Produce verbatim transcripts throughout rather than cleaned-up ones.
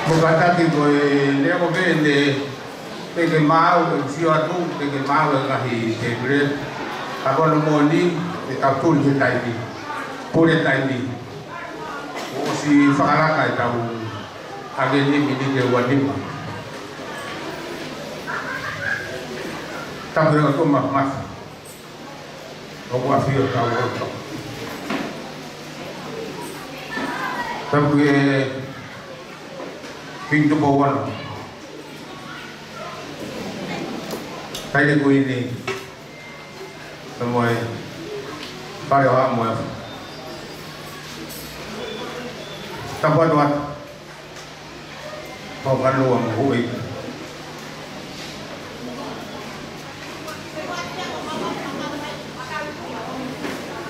Mo kātaki ko e lea ko ē ne, teʻeki ke maau, ʻe sio atu, teʻeki ke maau e ngaahi tēpile. Ka ko hono moʻoni, ʻe tau tuli he taimi, pule taimi. ʻOsi fakalaka ʻetau ʻaho ni miniti ʻe ua nima. Tapu ʻe ʻOtua Māfimafi. ʻOku ʻafio ʻi hotau loto. Tapu ʻe Kuini Tupou Ono. Taʻahine Kuini. Tamoe. Fale ʻo Haʻa Moe. Tapu atu atu. Pau Kalua mo Hui.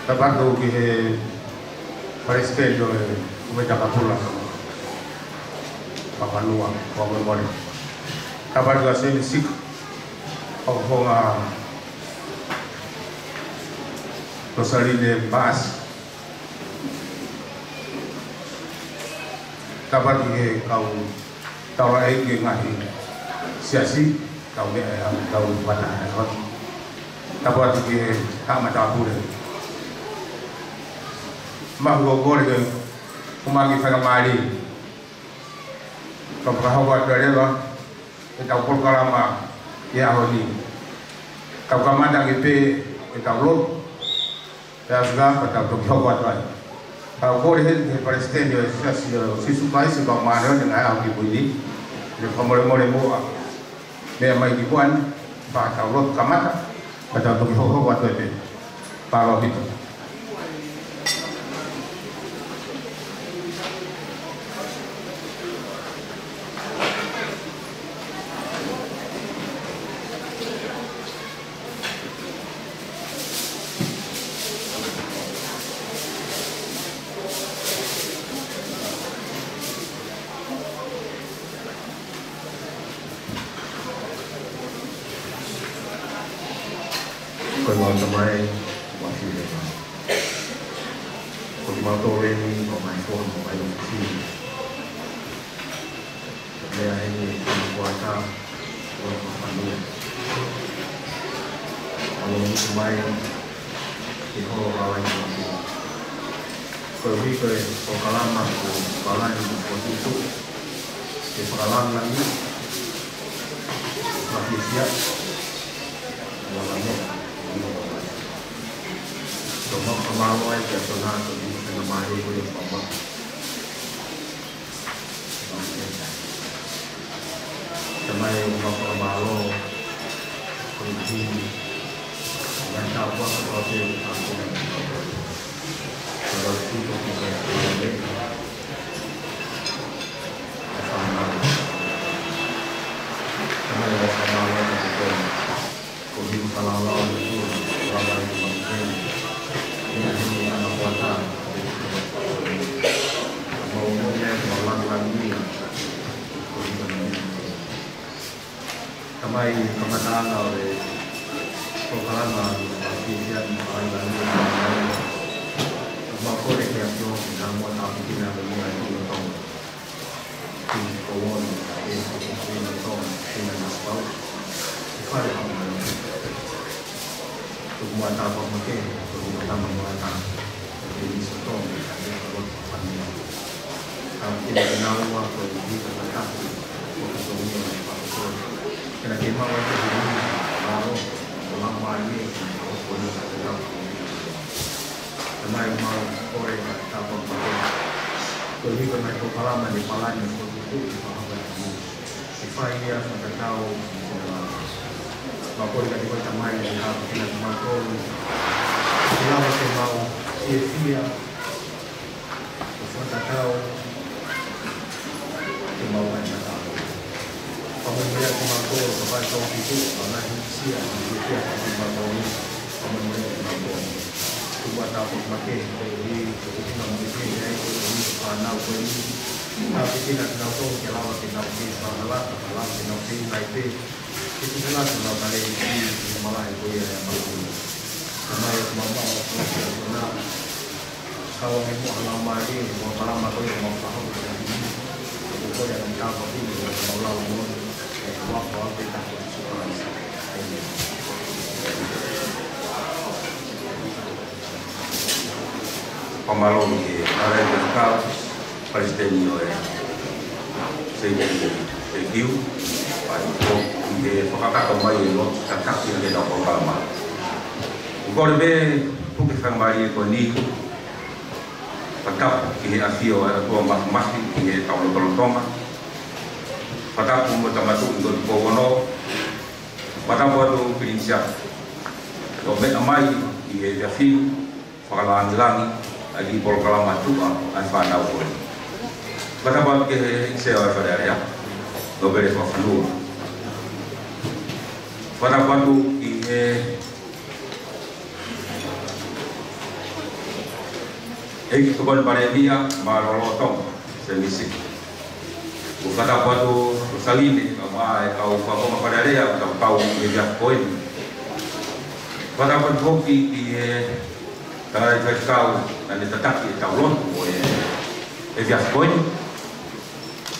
Tapu atu ki he Palesiteni ʻo e Komiti Takapula. Pau Kalua, pau mo mole. Tapu atu ki he Sēmisi, Fakafofonga Losaline Maasi. Tapu atu ki he kau taulaʻeiki ngaahi siasi, kau meʻa ʻe au, kau mata ʻe au. Tapu atu ki he haʻa matāpule. Mau kole ke ʻomai ke fakamālō. Kau fakahoko atu leva ʻetau polokalama ʻi he ʻaho ni. Kau kamata ke pē ʻetau lotu. Pea ʻosi ka, pea tau toki hoko atu ai. Kau kole heni ki he Palesiteni ʻo e Siasi ʻo Sīsū Kalaisi ʻo e Kau Māʻoniʻoni ʻi he Ngaahi ʻAho Kimui Ni, ke fakamolemole muʻa, meʻa mai ki muʻa ni, pea tau lotu kamata, pea tau toki hoko atu ai pē. Palo pito. Ko e mau Tamai, ʻoku mau fiefia. Ko kimautolu eni, ko e ngaahi foha mo e ngaahi ʻofefine. Ko e meʻa heni ʻe tau kuata, ʻo e fakafanua. ʻAlo ni mai, ke holo hala i mate. Koeʻuhi ko e polokalama ko e palani mo e fokotuʻutuʻu, ke fakalāngilangiʻi, fakafiefia, ʻo lava mo, ʻo lava mo. Ko e mau fakamālō ai kia Sona, ko e mau fakamālō ko ia fakamālō. Tamai, ʻoku mau fakamālō, koeʻuhi ko e ngaahi tāpuaki kotoa pē ʻoku ke fai. Ko e lau tuku ki he ʻEiki. Tamai, ʻoku mau fakamālō, koeʻuhi ko e fakalau ʻa e ʻOtua, ʻoku lava ʻi he mau kei. ʻI he ʻaho ni ʻa e mau kuata, ʻa e mau moʻui ʻa e mau lāngilangi, koeʻuhi ko e mau. Tamai, kamataʻanga ʻo e polokalama, ʻa e fiefia mo e lāngilangi, ʻoku mau kole ki he ʻAfio, ke na mo tāpuekina mo e moʻui ʻa e ʻOtua. Kuini Tupou Ono, ʻa e Kuini Tupou Ono, Kuini Naupau, ʻi he fale ʻo e Māʻoniʻoni. Tuku muʻa ʻa e tāpuaki makehe, ko e tama mo e tama, ko e Minisitā, ʻa e Kōlomu Fānau. Tāpuekina kinaua, koeʻuhi ko e tatapu, ko e fatongia ʻo e fakafofonga. Ke na ke maʻu ʻa e fatongia, mālō, ʻo lava mai, ko e fatongia, ko e tau. Tamai, mau kole ʻa e tāpuaki makehe. Koeʻuhi ko e ngaahi polokalama ni palani mo e fokotuʻutuʻu ke fakahoko atu. Ke fai ia fakatatau mo e finangalo. Mau kole kiate koe Tamai ke tāpuekina kimautolu. Ke lava ke mau fiefia, ʻo fakatatau, ke mau ʻai ʻa e tatau. Fakamolemole kimautolu, ka fai tau ki tuʻa, ka ngaahi hīkisia, ngaahi hīkisia, ka kimautolu, fakamolemole kimautolu. Tuku ʻa e tāpuaki makehe, koeʻuhi ko e ʻuhinga makehe, ʻa e koeʻuhi ko e fānau ko eni. Tāpuekina kinautolu ke lava ke nau kei fakahalata, ke lava ke nau kei ngai pē. Ke tuku atu ʻenau kale ʻi he malaʻe ko ia ʻa e māʻoniʻoni. Tamai, ʻoku mau maʻu ʻa e fakamolemole ʻa e Sona. Kau ange mo e Laumālie, mo e polokalama ko ia ʻoku mau fakahoko ʻi he ʻaho ni. ʻOku kole ʻa e Fakamālō ki he Tangataʻeiki Faifekau, Palesiteni ʻo e Seikulu, Seikulu, ʻa ia ko e fakakakato mai e lotu tataki ʻa e tau polokalama. ʻOku ou kole pē ʻi he faingamālie ko eni, fakatapu ki he ʻafio ʻa e ʻOtua Māfimafi ʻi heʻetau lotolotonga. Fakatapu mo e Tama Tuʻi ko Tupou Ono. Fakatapu atu Pilinisi Siafu, ʻo meʻa mai ʻi he efiafi ni, fakalāngilangiʻi ʻa e kiʻi polokalama tuʻa ʻa e fānau ko eni. Fakatapu atu ki he ʻEiki Sea ʻo e Fale Alea, Nōpele Fakafanua. Fakatapu atu ki he ʻEiki Tokoni Palēmia, Mālōlō Tonga, Sēmisi. ʻOku fakatapu atu Rosaline, kae ʻumaʻā e kau fakafofonga Fale Alea, ʻoku tau kau ʻi he efiafi ko eni. Fakatapu atu foki ki he Tangataʻeiki Faifekau, naʻa ne tataki ʻetau lotu ʻo e efiafi ko eni.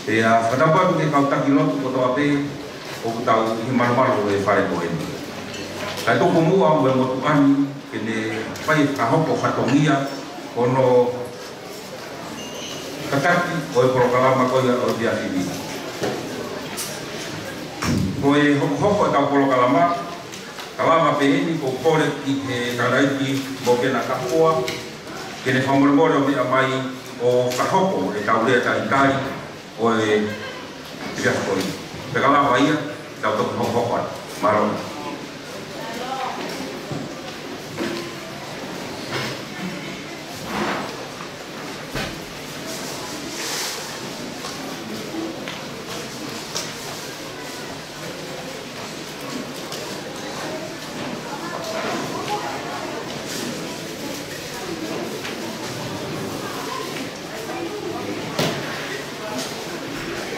Pea fakatapu atu ki he kau taki lotu kotoa pē ʻoku tau ʻi he malumalu ʻo e fale ko eni. Kae tuku muʻa mo e motuʻa ni ke ne fai e fakahoko fatongia ʻo hono tataki ʻo e polokalama ko ia ʻo e efiafi ni. Ko e hokohoko ʻetau polokalama, kalama pē eni, ʻoku ou kole ki he Tangataʻeiki Mokena Kapoa, ke ne fakamolemole ʻo meʻa mai ʻo fakahoko ʻetau lea talitali ʻo e efiafi ko eni. Pea ka lava ia, tau toki hokohoko atu. Mālō.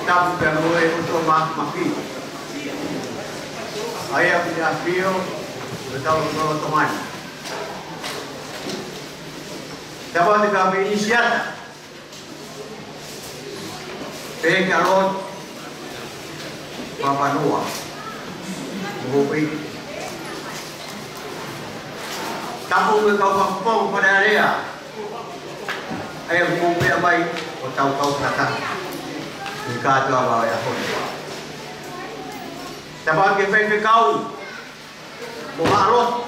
Tapu pea mo e ʻOtua Māfimafi. ʻA ia ʻoku ne ʻafio ʻi hotau lotolotonga ni. Tapu atu kia Pilinisi Siafu. Pea kia Lord Fakafanua. Mo e tapu ki he kau fakafofonga Fale Alea. ʻA ia ʻoku mou meʻa mai ʻo tau kau fakataha ʻi he kātoanga ʻo e ʻaho ni. Tapu ki he faifekau mo haʻa lotu.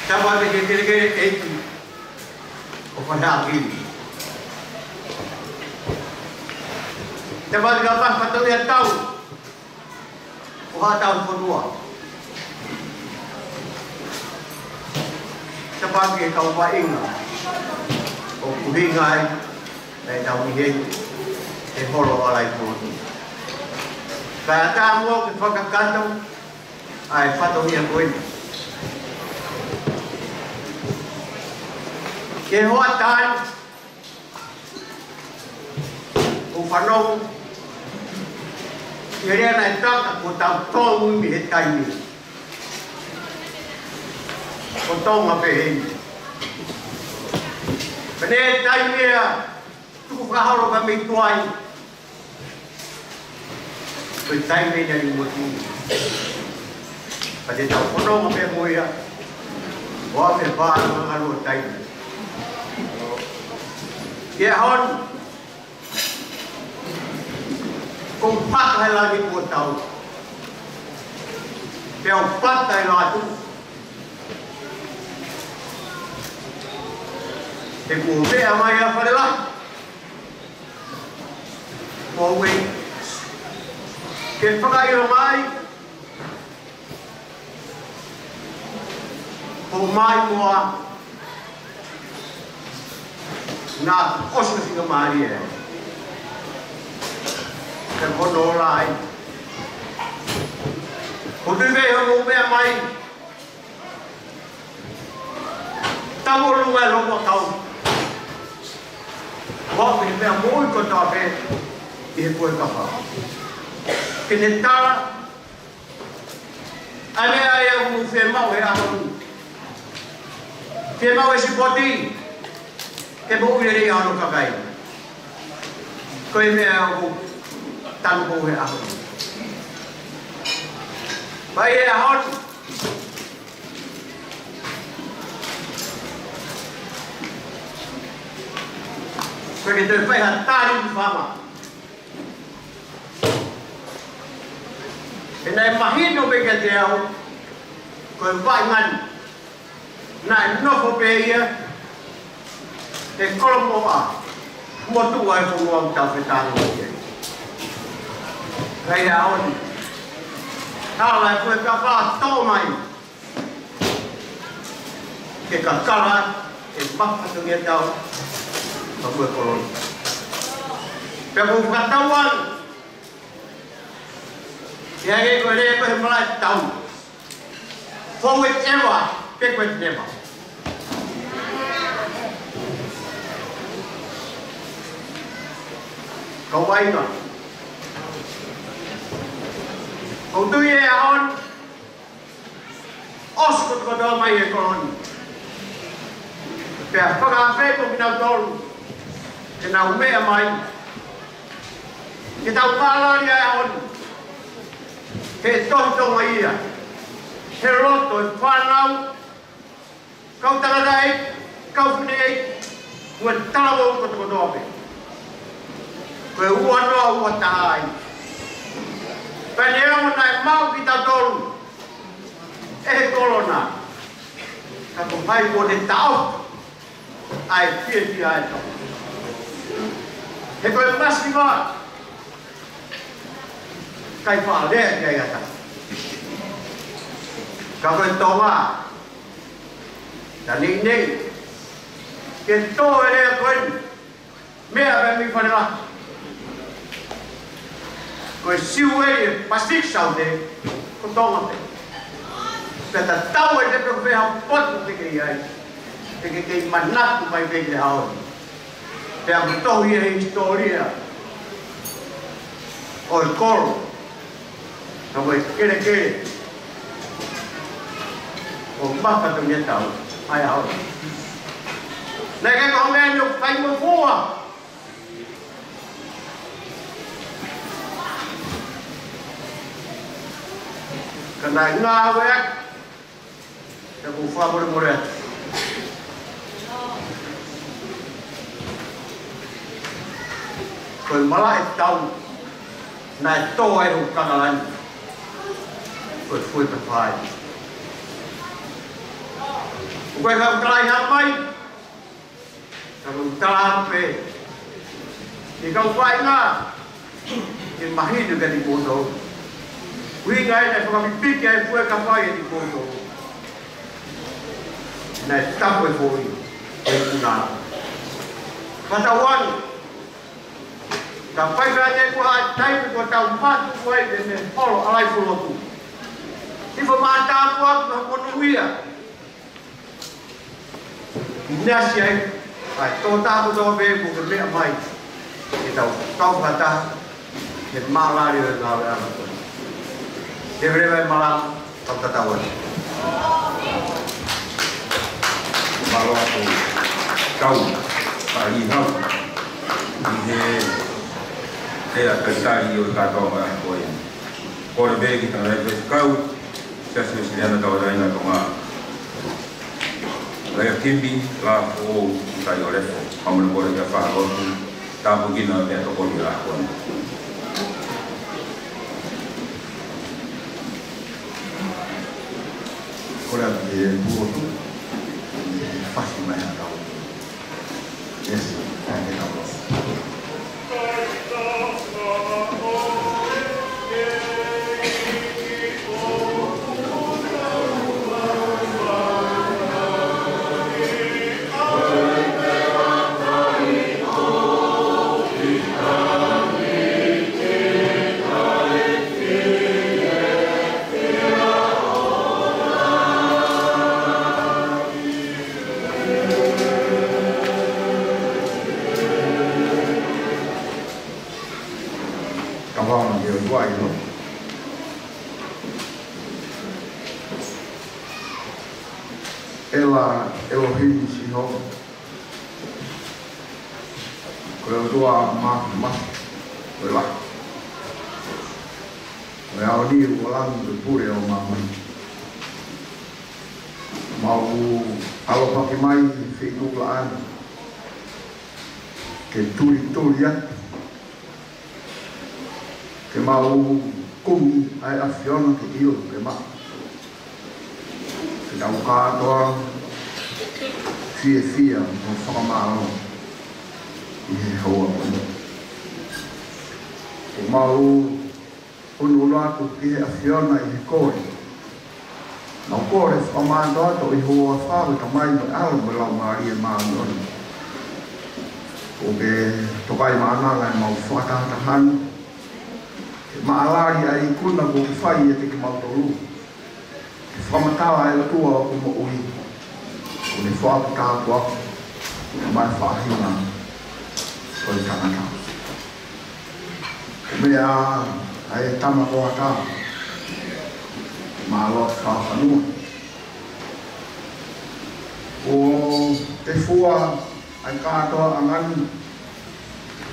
Tapu ki he kelekele ʻeiki ʻo Falehaʻaki. Tapu ki he kau fatongia tau ʻo haʻatau fonua. Tapu ki he kau vaʻinga ʻoku ʻuhinga ai ʻetau ʻi heni he holo ʻa Laʻipō. Kae ʻatā muʻa ke fakakakato ʻa e fatongia ko eni. Ke hoʻatā ʻo fanongo ki he lea naʻe tala, ko ʻetau tōmui mei he taimi. Ko Tonga pē heni. Pea ne taimi ia, tuku fakaholo ka mei tuai. Ko e taimi eni ʻa e motu. Ka te tau fononga pē mo ia. ʻO aʻu ki he valu ʻa e taimi. Ke ʻaho ni, ko e pata he langi kuo tau. Pea u pata he latu. He kuo meʻa mai ʻa Fale Lahi. Mo e ke fakaʻilo mai, ʻo mai moa na ʻosi ʻosi ka mālie. Ke kono ola ai. Ko tui mei hono meʻa mai, tau ʻolunga e loko kau. Ko e meʻa moʻui kotoa pē ʻi he pue kafa. Ke ne tala ʻa e meʻa ia ʻoku fiemaʻu he ʻaho ni. Fiemaʻu e sipoti ke moʻui lelei ʻa hono kakai. Ko e meʻa ʻoku ou tanu ki ai he ʻaho ni. Pea ʻi he ʻaho ni, ʻoku ʻikai ke toe fai ha tali ʻi fama. He naʻe mahino mai kiate au, ko e vaʻinga ni naʻe nofo pē ia he kolomoʻa motuʻa ʻo e fonua ʻoku tau fetānaki ai. Ka ʻi he ʻaho ni, hala e fuekafa ʻo toʻo mai ke kakala e mafatungia tau ka ko e kolo ni. Pea ʻoku ou fakatauange, ʻi he ʻaho ko eni ko e malaʻe tau. Forward ever, backward never. Ka ʻoku ʻi ai ʻa e, ʻoku ou tui he ʻaho ni, ʻosi kotokotoa mai e kolo ni. Pea fakaafeʻi mo kinautolu ke nau meʻa mai ke tau mālali ʻa e ʻaho ni he tohi Tonga ia, he loto e fānau, kau tangataʻeiki, kau fineʻeiki, mo e talavou kotokotoa pē. Ko e ua noa ua taha ai. Pea neongo naʻe maʻu kitautolu ʻe he kolona, ka ko hai kuo ne taʻofi ʻa e fiefia ʻa e Tonga. He ko e masiva, ʻikai faʻa lea ki ai ʻa taha. Ka ko e Tonga, ta nei nei, ke tō e lea ko eni, meʻa pē mei Fale Lahi. Ko e Siueli e Pasifiki Saute, ko Tonga pē. Pea tatau ai pē pe ko fē ha potu te ke ʻi ai, te ke kei manatu mai pē ki he ʻaho ni. Pea ʻoku tohi ia he hisitōlia ʻo e kolo, ka ko e kelekele ʻo mafatungia tau ʻa e ʻaho ni. Naʻe ʻikai ko ha meʻa ni ʻoku fai mo fua. Ka naʻe ngāueʻaki, pea ʻoku ou fakamolemole atu. Ko e malaʻe tau naʻe tō ai hoku kaka lani, ko e fuekafa. ʻOku ʻikai ke u tala ia mai, ka ʻoku ou tala pē ki he kau vaʻinga, ke mahino kiate kimoutolu. ʻUhinga ia naʻe fakapipiki ai e fuekafa kiate kimoutolu. Naʻe tapu e foʻi, ʻo e kuna. Fakatauange, ka fai pē ʻa e kuo ʻi ai e taimi kuo tau mātuku ai pē mei he holo ʻa e Laifolotu, ʻi he fakamātāpuaki mo e monūʻia. ʻInasi ai ʻa e tokotaha kotoa pē kuo ke meʻa mai ke tau kau fakataha he mālali ʻo e ngāue ʻa e ʻaho ni. Leveleva e malanga, kau tatau atu. Mālō atu kau, ka ʻi hau ʻi he, he ʻa e tali ʻo e kātoa mai ko ē. Kole pē ki he tangataʻeiki faifekau, Siasi Uēsiliana Tauʻatāina ʻo Tonga, Laia Kimi Lafoʻou Taʻiolefo, ka mou kole ke fai ha lotu tāpuekina pea tokoni ʻa e ʻaho ni. Kole atu ki he pulotu, fasi mai ha kau. Yes, thank you. Ka vau na ke o tuai no. ʻEla Elohimi Sihova. Ko e ʻOtua ma, ma. Ko e lahi. Ko e ʻaho ni ʻoku langi ko e pule ʻo māmani. Mau ʻalu pē ki he feituʻu laʻā ni ke tulituli atu, ke mau kumi ʻa e ʻAfiona ke ʻilo ke maʻu. Ke tau kātoa fiefia mo fakamālō ʻi he houa ko eni. ʻOku mau ʻunuʻunu atu ki he ʻAfiona ʻi he kole. Mau kole fakamātoato ʻi he huafa ʻo e Tamai mo e ʻAlo mo e Laumālie Māʻoniʻoni. ʻOku ke tokaʻi maʻananga ʻemau fakatahataha ni, ke maʻalali ʻa e ikuna kuo ke fai ʻiate kimautolu, ke fakamatala ʻa e ʻOtua ʻoku moʻui, ʻoku ne foaki tāpuaki ki he faʻahinga ʻo e tangata. Ko e meʻa ʻa e tama ko ata, mālō ʻa e fakafanua. ʻOku te fua ʻa e kātoanga ni,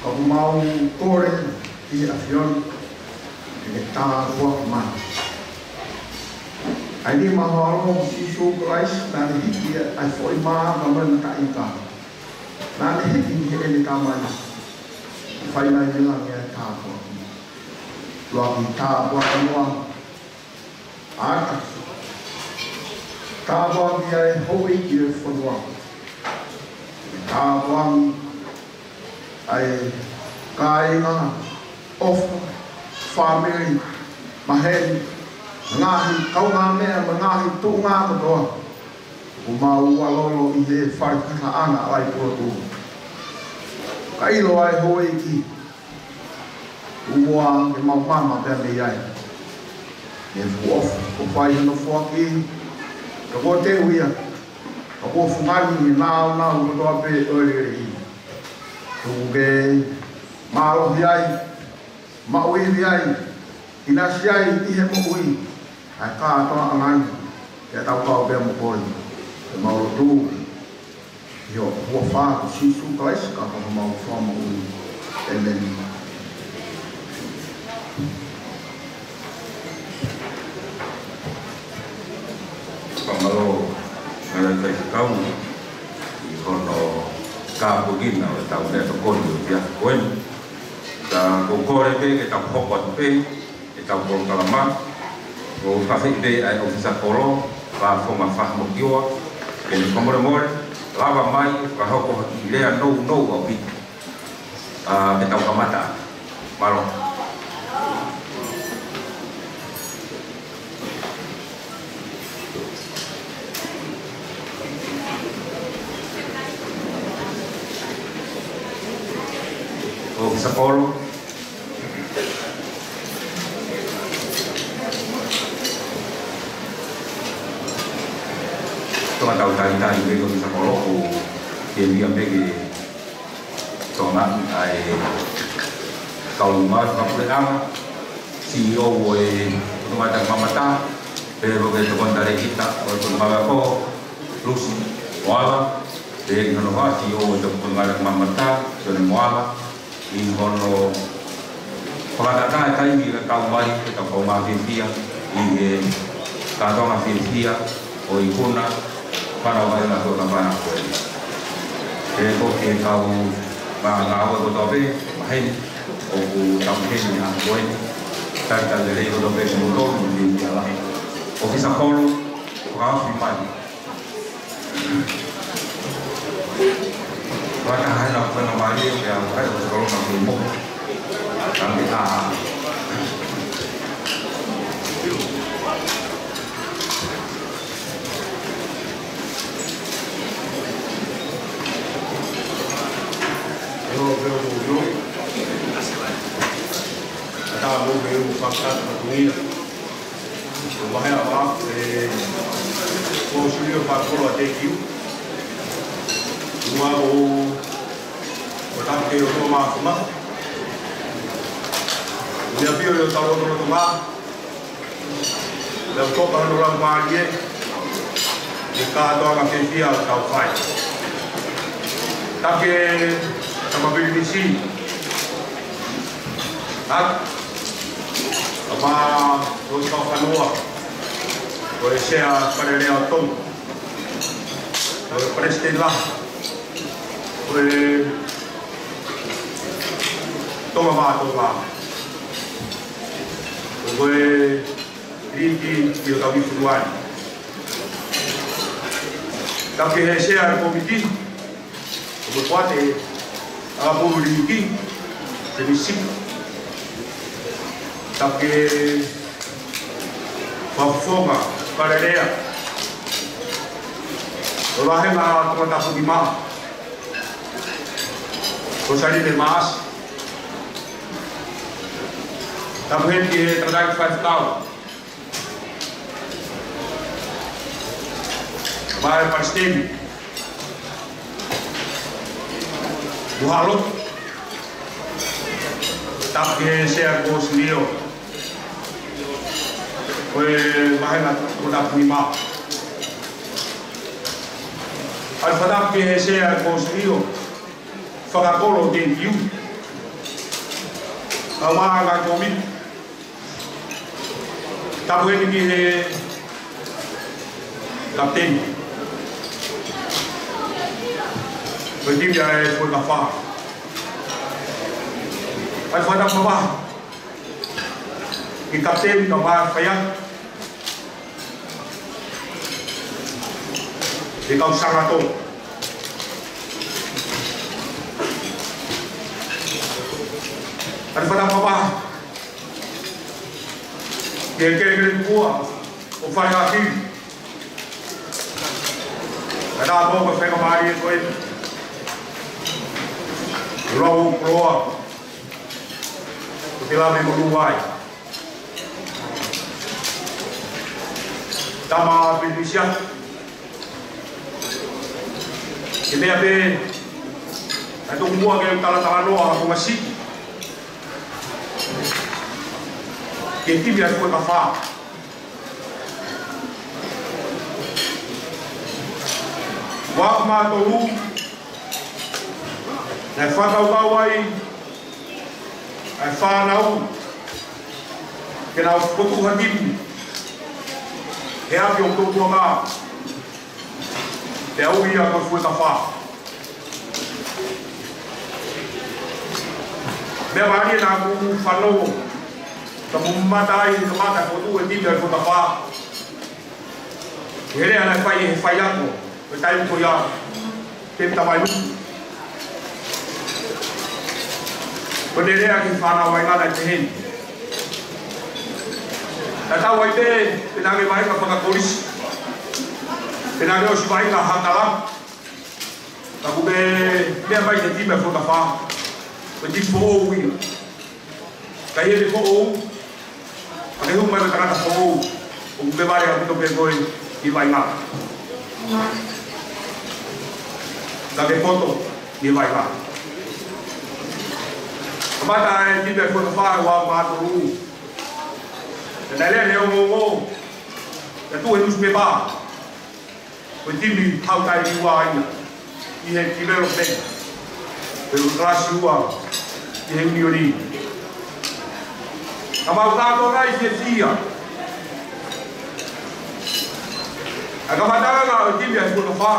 ka ʻoku mau kole ki he ʻAfiona ke ke tāpuakiʻi mai ʻa e nima ho ʻAlo ko Sīsū Kalaisi, naʻa ne hiki ʻa e foʻi mā mo e mataʻi ika. Naʻa ne hiki ki heʻene Tamai, fai mai mei langi ʻa e tāpuaki. ʻUluaki, tāpuakiʻi muʻa ʻa ata. Tāpuakiʻi ʻa e houʻeiki ʻo e fonua. Tāpuakiʻi ʻa e kāinga, ʻofa, fāmili, maheni, ngaahi kaungāmeʻa mo e ngaahi tuʻunga kotoa ʻoku mau ʻalolo ʻi he fale fakatahaʻanga ʻa e ʻAi Pulotulu. Ka ʻilo ʻa e houʻeiki, ʻoua ke mau mama pea mei ai. He fuʻu ʻofa kuo fai hono foaki, ka kuo teu ia, ka kuo fungani he nāunau kotoa pē ʻo e lelei. ʻOku ke mālohi ai, maʻu ivi ai, ʻinasi ai ʻi he moʻui, ʻa e kātoanga ni, ke tau kau pea mo koe. Ke mau lotu ʻi ho huafa ko Sīsū Kalaisi ko homau Fakamoʻui. ʻĒmeni. Fakamālō, ngaahi faifekau, ʻi hono kāpuakina ʻo e tau meʻatokoni ʻo e efiafi ko eni. Ka ʻoku ou kole pē ke tau hoko atu pē ʻetau polokalama, ʻo fakafeʻiloaki pē ʻa e ʻōfisa kolo, Lafonga Fahamokioa, ke ne fakamolemole, lava mai, fakahoko ha kiʻi lea nounou ʻaupito. ʻA, ke tau kamata. Mālō. ʻŌfisa kolo. Toka tau talitali pē ki he ʻōfisa kolo, ʻoku ke meʻa pē ke tokangaʻi ʻa e kau mai fakapuleʻanga, C E O ʻo e Potungāue Maʻa Mata, pea mo e tokoni talēkita ʻo e Potungāue Ako, Lucy Moala, pea ki hono hoa, C E O ʻo e Potungāue Maʻa Mata, Sione Moala, ʻi hono fakatātā e taimi ke kau mai, ke tau kau mai fiefia, ʻi he kātoanga fiefia ʻo e ikuna, fānau mai na ko na fānau ko ē. Pea ko e kau ngāue kotoa pē, maheni, ʻoku tau maheni ʻa ko ē, talitali lelei kotoa pē kimoutolu, mo e fiefia lahi. ʻŌfisa kolo, fakaofi mai. Fakataha ʻa e faingamālie, pea ʻoku ʻikai ʻōfisa kolo na kuo mou. Tangata. Hello, hello, hello. Ata mo ke u fakataha mo ia. ʻO mahe a wa, e, ko Silio Fakolo a teki. Ua o, o tau ke o tō ma fuma. Ua pio o tau o tō ma. Leo toka hano lau mālie. Ke kātoanga fiefia ʻo tau fai. Take, tama pilinisi. Atu, kae ʻumaʻā ʻa e Taufanua, ko e Sea Fale Alea ʻo Tonga, ko e Palesiteni Lahi, ko e Tonga Māʻolunga, ko e Līki ʻi hotau fonua ni. Tapu ki he Sea ʻo e Kōmiti, ʻo e Poate ʻo e Pulu Līki, Semisi. Tapu ki he Fakafofonga Fale Alea ʻo e Vāhenga Tongatapu Nima, ko Saline Maasi. Tapu heni ki he Tangataʻeiki Faifekau mo e Palesiteni Muhalo. Tapu ki he Sea Kōsilio ʻo e Vāhenga Tongatapu Nima. ʻOku fakatapu ki he Sea Kōsilio, fakakolo, thank you. Kae ʻumaʻā e ngaahi kōmiti. Tapu heni ki he kapiteni ʻo e timi ʻa e Fuekafa. ʻOku fakatapu mamafa ki he kapiteni kae ʻumaʻā e faiako, ki he kau sangato. ʻOku fakatapu mamafa ki he kelekele tupuʻa ʻo Faleakili. Kae ʻatā mo e faingamālie ko eni, ʻoku lau koloa ʻo ke lave monū ai. Tama Pilinisia, ke meʻa pē ʻa e toʻu muʻa ke u talatalanoa ʻa e kongasi ki he timi ʻa e Fuekafa. Ua ʻa mātolu naʻe fakakaukau ai ʻa e fānau ke nau fokotuʻu ha timi he ʻapi ʻo Tuʻapuaka, pea ui ia ko e Fuekafa. Meʻa mālie naʻa ku fanongo, ka u mamata ai he kamata fokotuʻu e timi ʻa e Fuekafa, he lea naʻe fai ʻe he faiako ʻo e taimi ko ia, Temi Tavainuku. Ko ʻene lea ki he fānau vaʻinga naʻe pehē ni: Tatau ai pē pe naʻa ke vaʻinga fakakolisi, pe naʻa ke ʻosi vaʻinga hakalapu, ka kuo ke meʻa mai ki he timi ʻa e Fuekafa, ko e timi foʻou ia. Ka ʻi heʻene foʻou, ka ke hū mai ko e tangata foʻou, ʻoku ke vale ʻaupito pē koe ʻi he vaʻinga, ka ke poto ʻi he vaʻinga. Kamata e timi ʻa e Fuekafa ua ʻa mātolu. Pea naʻe lea ʻe he ongoongo, pea tuʻu he nusipepa, ko e timi haʻu taimi ua ia ʻi he development, pe ko e kalasi ua ʻi he ʻiunioni. Ka mau kātoa ai fiefia ʻa e kamataʻanga ʻo e timi ʻa e Fuekafa.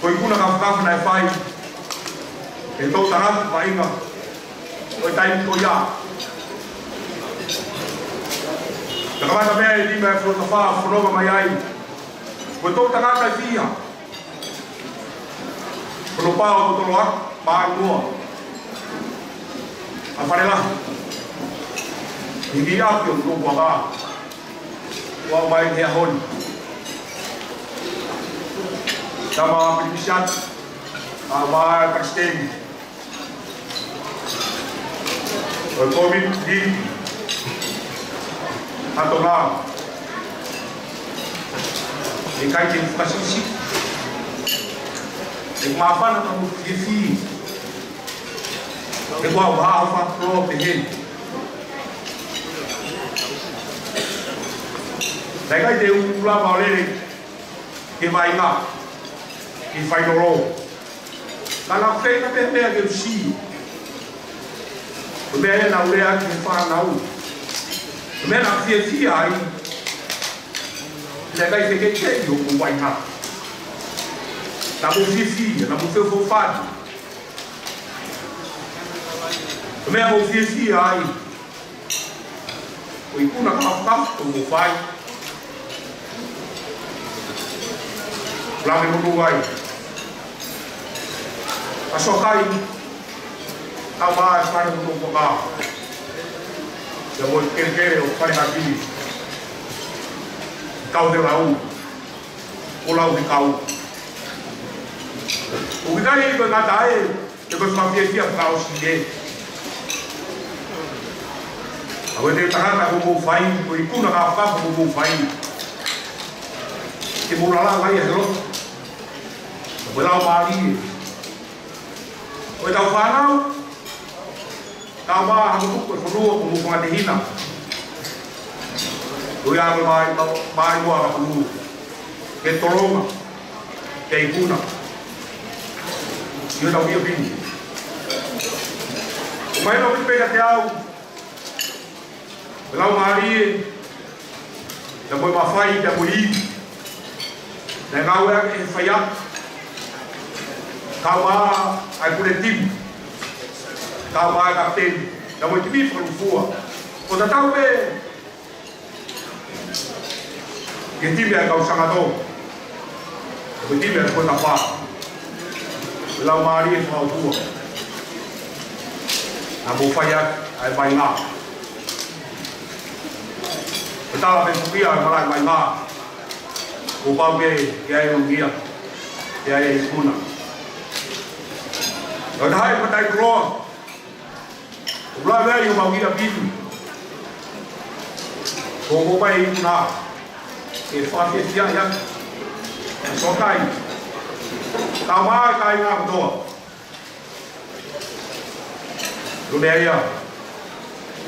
Ko e ikuna kāfakafa naʻe fai ʻe he toʻutangata vaʻinga ʻo e taimi ko ia. Ka kamata meʻa e timi ʻa e Fuekafa ʻo fononga mai ai, ko e toʻutangata ʻe fiha? Ko Nopao Toloa, Maʻaimoa, ʻa Fale Lahi, ʻi he ʻapi ʻo Tuʻapuaka. Ua mai he ʻaho ni, Tama Pilinisia, ʻa e Palesiteni ʻo e Kōmiti ʻa Tonga. ʻIkai te u fakasiʻisiʻi, ʻoku māfana ka mo fiefia he kuo u haʻu ʻo fakakoloa pehē ni. Naʻe ʻikai te u lava ʻo lele ki he vaʻinga, ki he fainolo. Ka naʻa ku feinga pē meʻa ke u sio Ko e meʻa ia naʻá ku lea ki he fānau. Ko e meʻa naʻá ku fiefia ai. Naʻe ʻikai ke kei ʻi hoku vaʻinga. Naʻá ku fiefia, naʻá ku feʻofoʻofani. Ko e meʻa naʻá ku fiefia ai, ko e ikuna kāfakafa kuo mou fai. Lave monū ai. Ka Sokai, tau mā e fale monū ko ka. Ia mo e kelekele ʻo Fale Hatini. Kau he lau. Ko lau he kau. ʻOku ʻikai ko e ngata ai, ʻe ko e fakafiefia fakaʻosi ē. ʻA e tangata kuo mou fai, ko e ikuna kāfakafa kuo mou fai. Ke mou langa ai he loto. Ko e laumālie ʻo ʻetau fānau. Ka mā ha kupu ko e fonua kuo mou fanga tehina. Ko ia ko e mai, mai mo ha kupu. Ke tolonga, ke ikuna. ʻIo tau ia pini. ʻOku mahino pē kiate au. Ko e laumālie, ia mo e mafai, ia mo e ivi. Naʻe ngāueʻaki ʻe he faiako. Kau ai ʻa e pule timi. Kau ai ʻa e kapiteni. Ia mo e timi fakalūkufua. Ko e tatau pē ki he timi ʻa e kau Sangato. Ko e timi ʻa e Fuatafa. Ko e laumālie fakaʻotua. Naʻa mou fai ʻaki ʻa e vaʻinga. Ko e tala pē pukia ʻa e malaʻe vaʻinga. Kuo pau ke, ke ʻai ʻo ngia. Ke ʻai ʻa e ikuna. Ko e taha e mataʻikoloa. ʻOku lave ai ʻo mau kia pini. Ko mo mai ikuna. Ke fakafiefia ia. Sokai. Ka mā e kāinga kotoa. Ko e meʻa ia.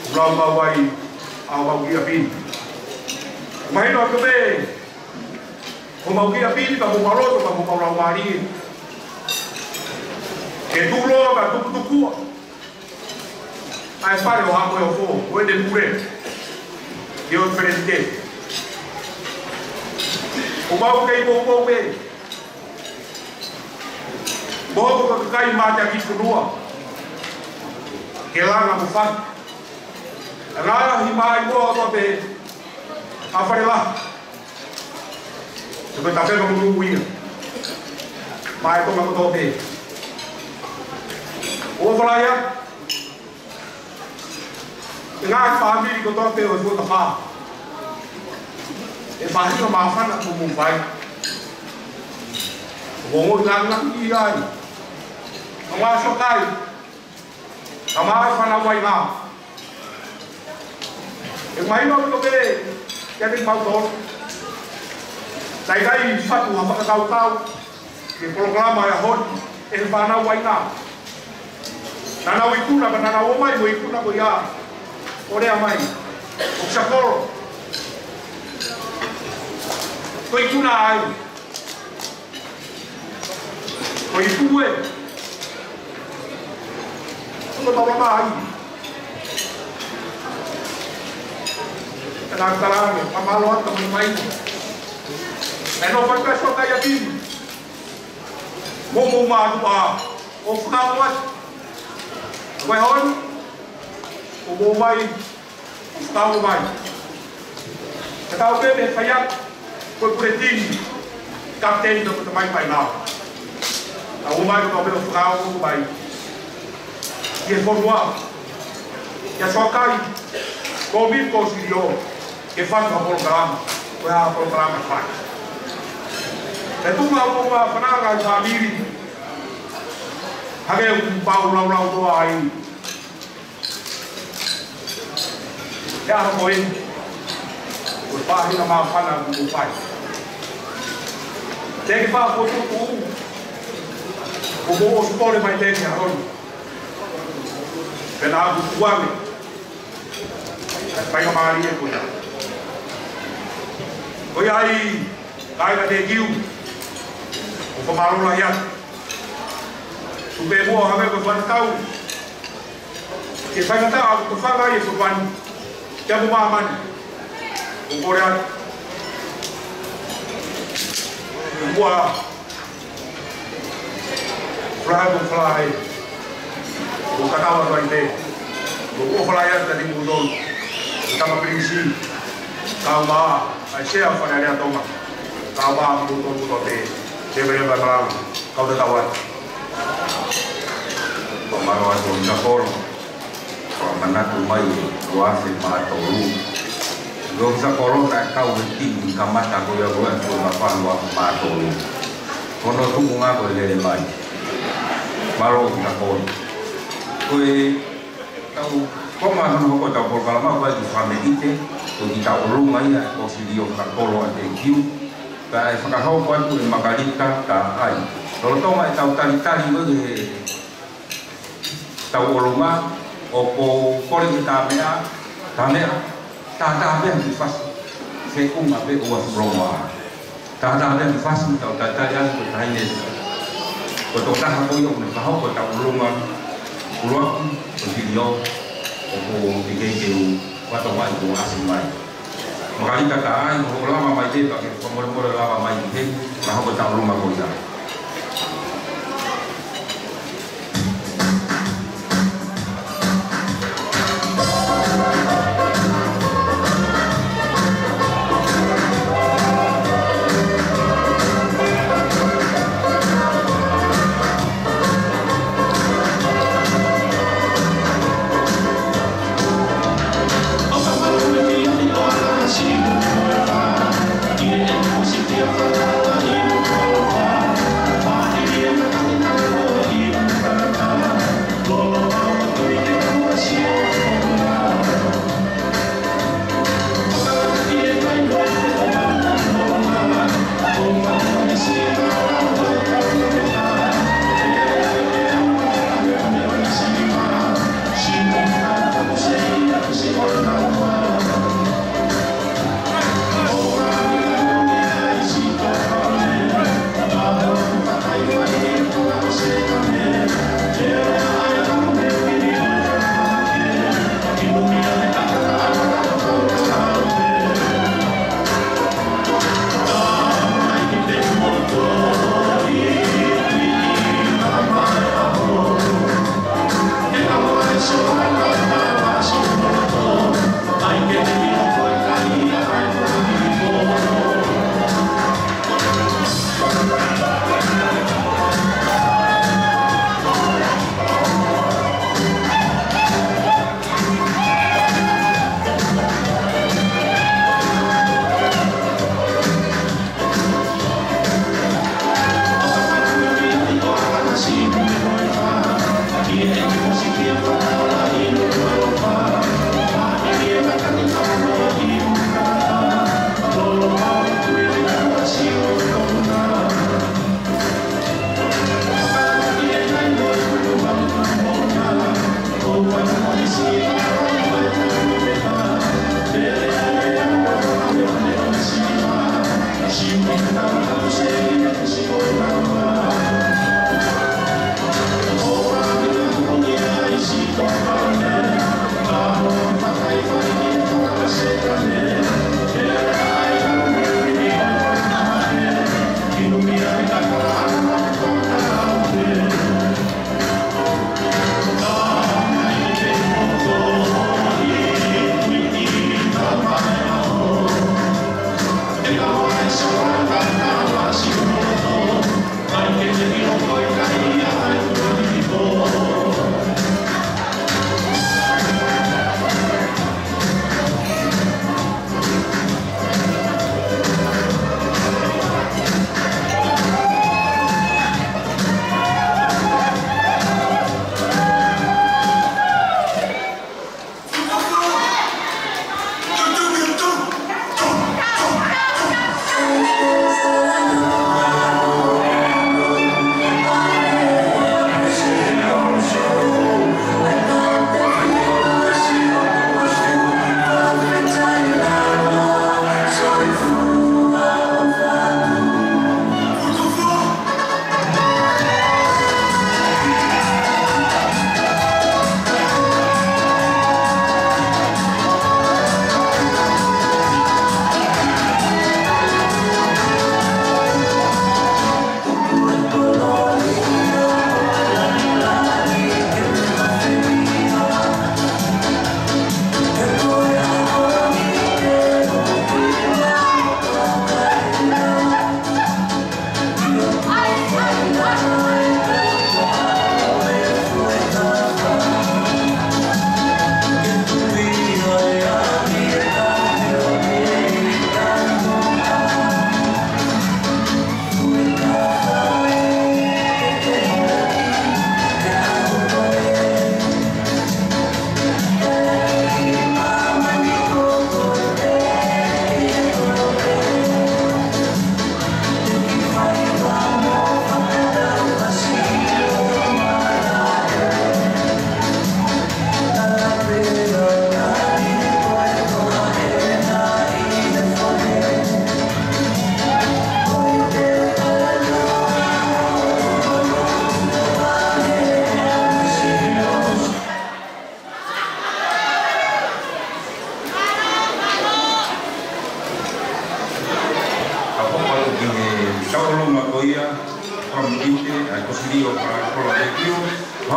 ʻOku lau mau ai ʻa mau kia pini. Mahino atu pē. Ko mau kia pini, ka ko mau loto, ka ko mau laumālie. Ke tulo, ka tukutukua. ʻA e fale ʻo Haʻamoheofo, ko ʻene pule. Ke ʻo felente. Ko mau kei poupou pē. Mo ko ka kai mate ʻa ki fonua. Ke langa mo fai. Ngaahi mai mo ʻo pē. ʻA fale la. Ko e tafe ka munu ia. Mai ko ma ko tō pē. ʻO fala ia. ʻE ngaahi fāmili kotoa pē ʻo e Fuatafa. ʻE faʻahinga māfana kuo mou fai. Kuo mou langa ki ai. Ka mā Sokai. Ka mā e fānau vaʻinga. ʻE mahino atu pē kiate kimautolu. Naʻe ʻikai fatu ha fakakaukau ki he polokalama ʻo e ʻaho ni ʻe he fānau vaʻinga. Naʻa nau ikuna, ka naʻa nau ōmai mo e ikuna ko ia. ʻO lea mai. ʻO Sakolo. Ko e ikuna ai. Ko e ipu ē. Ko e taulama ai. Ka naʻa ku tala ange, ka mālō atu mai mai. Naʻe nofo ʻa Sokai ʻa pini. Mo mo mātuʻa. ʻO fakaʻosi. Ko e honi. ʻO mo mai. Tau mai. Ka tau pē mei faiako, ko e pule timi, kapiteni ko e tamai mai nau. Tau mai ko e tau pē fakaʻosi mai. Ki he fonua, ki he Sokai, ko mi ko silio, ke fatu ha polokalama, ko ha polokalama fai. Ke tuku ha polokalama fananga ʻi fāmili, hake ʻoku pau laulau toa ai. He ʻaho ko eni, ko e faʻahinga māfana kuo mou fai. Te ke faʻa fotu kuo, kuo mou ʻosi pole mai te ke ʻaho ni. Pea naʻa ku tuku ange. Faingamālie ko ia. Ko ia ai, kāinga te kiu. ʻOku fakamālō lahi atu. Tuku pē muʻa hake ko e fānau. Ke faingataʻa ʻoku tofanga ai e fufani, ke apu māmani. ʻOku kole atu. Kuo fly, kuo fly. Kuo kakava fai te. Kuo fly atu ʻa kimoutolu. Tama Pilinisi. Kau mā, ʻa e sea Fale Alea Tonga. Kau mā, kimoutolu kotoa pē. Te vele mai malanga. Kau tatau atu. Ko mālō atu ʻo Misa Kolo. Ko e manatu mai ʻe ua afe mā tolu. Ko Misa Kolo naʻe kau he timi kamata ko ia ko e ua afe mā tolu. Ko hono tuʻunga ko e lele mai. Mālō Misa Kolo. Ko e tau, ko ma hono hoko ʻetau polokalama ko e ki Fame ʻIte, ko e ki tau ʻolunga ia ko Silio Fakakolo ʻa te kiu. Ka e fakahoko atu ʻe Makalita Taʻai. Lolotonga ʻetau talitali ko e tau ʻolunga, ʻoku ou kole ke tā meʻa, tā meʻa, tā tā pē ki fasi, feʻunga pē ua fuloa. Tā tā pē ki fasi, tau tā tā ia ko e taine. Ko e tokotaha ko ia ʻoku ne fakahoko ʻetau ʻolunga, ʻuluaki, ko Silio, ʻoku ou teʻeki ke u fatongia ʻi ko asi mai. Makalita Taʻai, hoʻo lava mai te pea ke fakamolemole lava mai ki heni, ka hoko ʻetau ʻolunga ko ia.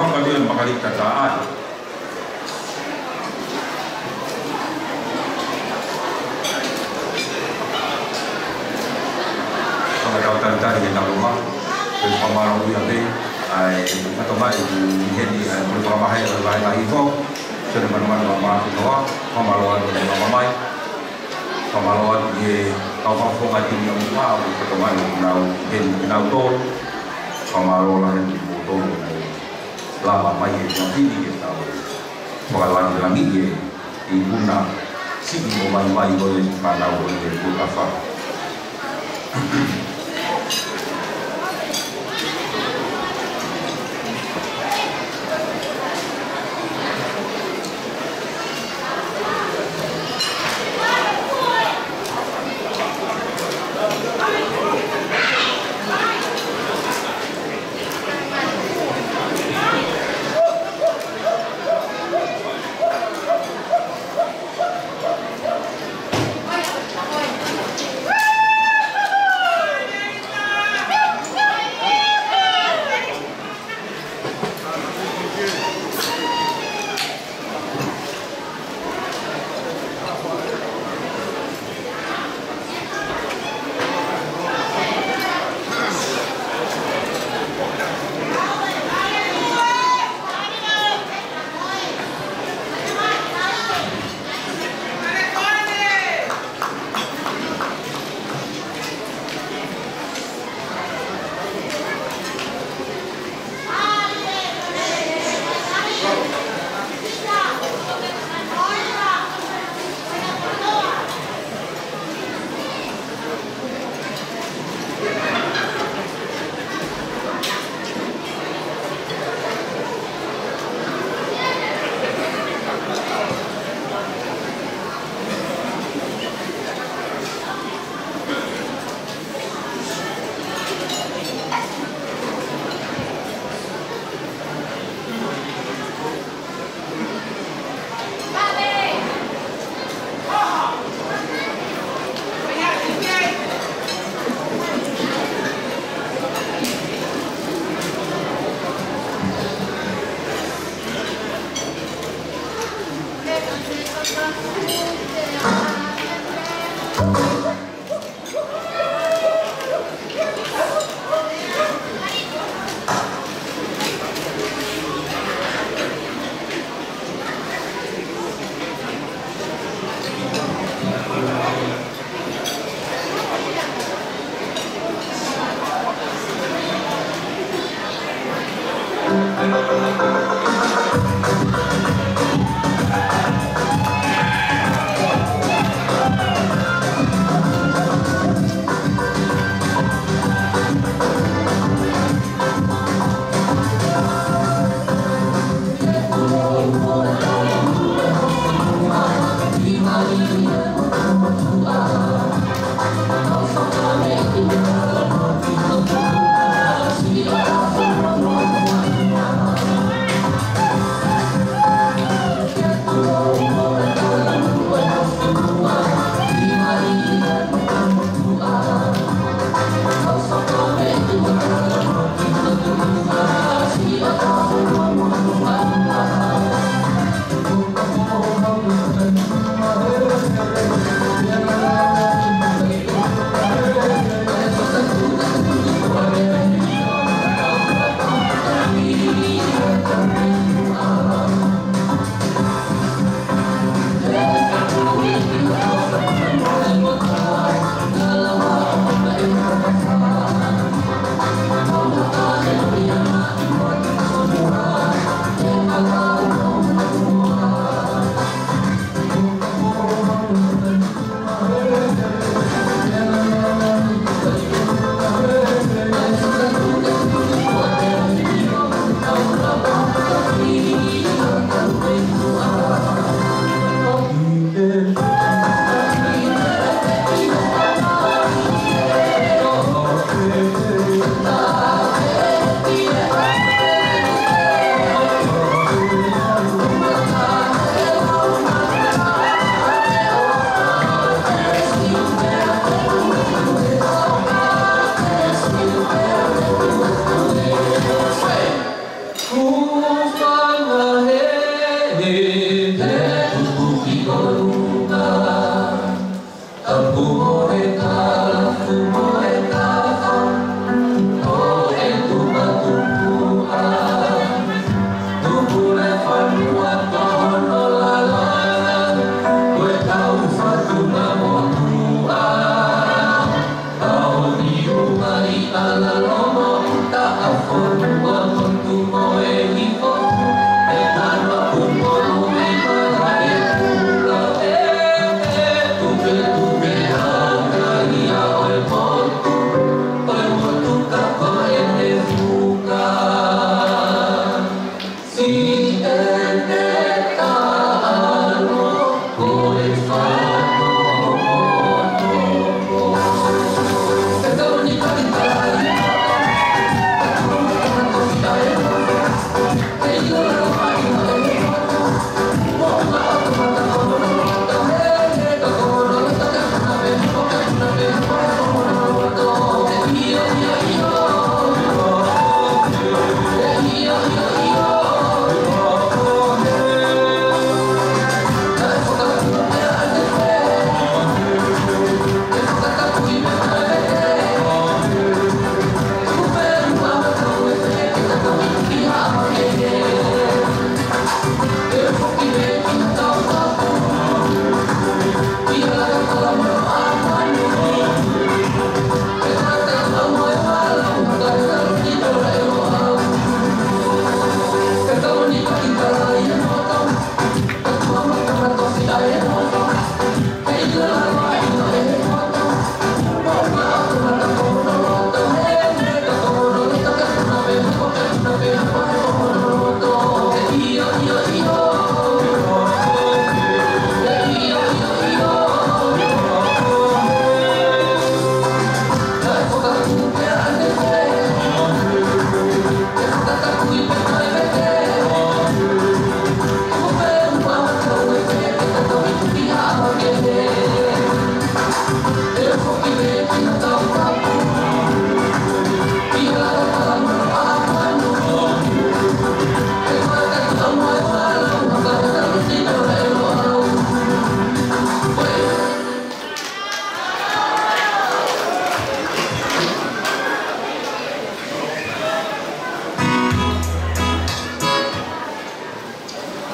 Ka mea makalika taʻai. Fakatau talitali ke tau loa. Ke fakamālō ia pē. ʻAi, fatonga i heni, ʻai, muli fakamahe, ʻai, ʻai, ʻai, ifo. Sio ne manumanu a māfinoa. Fakamālō atu ke tau mai. Fakamālō atu ki he kau fakafofonga timi ʻa mua, ʻo fatonga i nau, heni, nau tolu. Fakamālō lahi atu ki he tolu. Lava mai e Siamfini ke tau fakalāngilangiʻi e ikuna siʻi mo vaivai ko e fānau ko e Kukafa.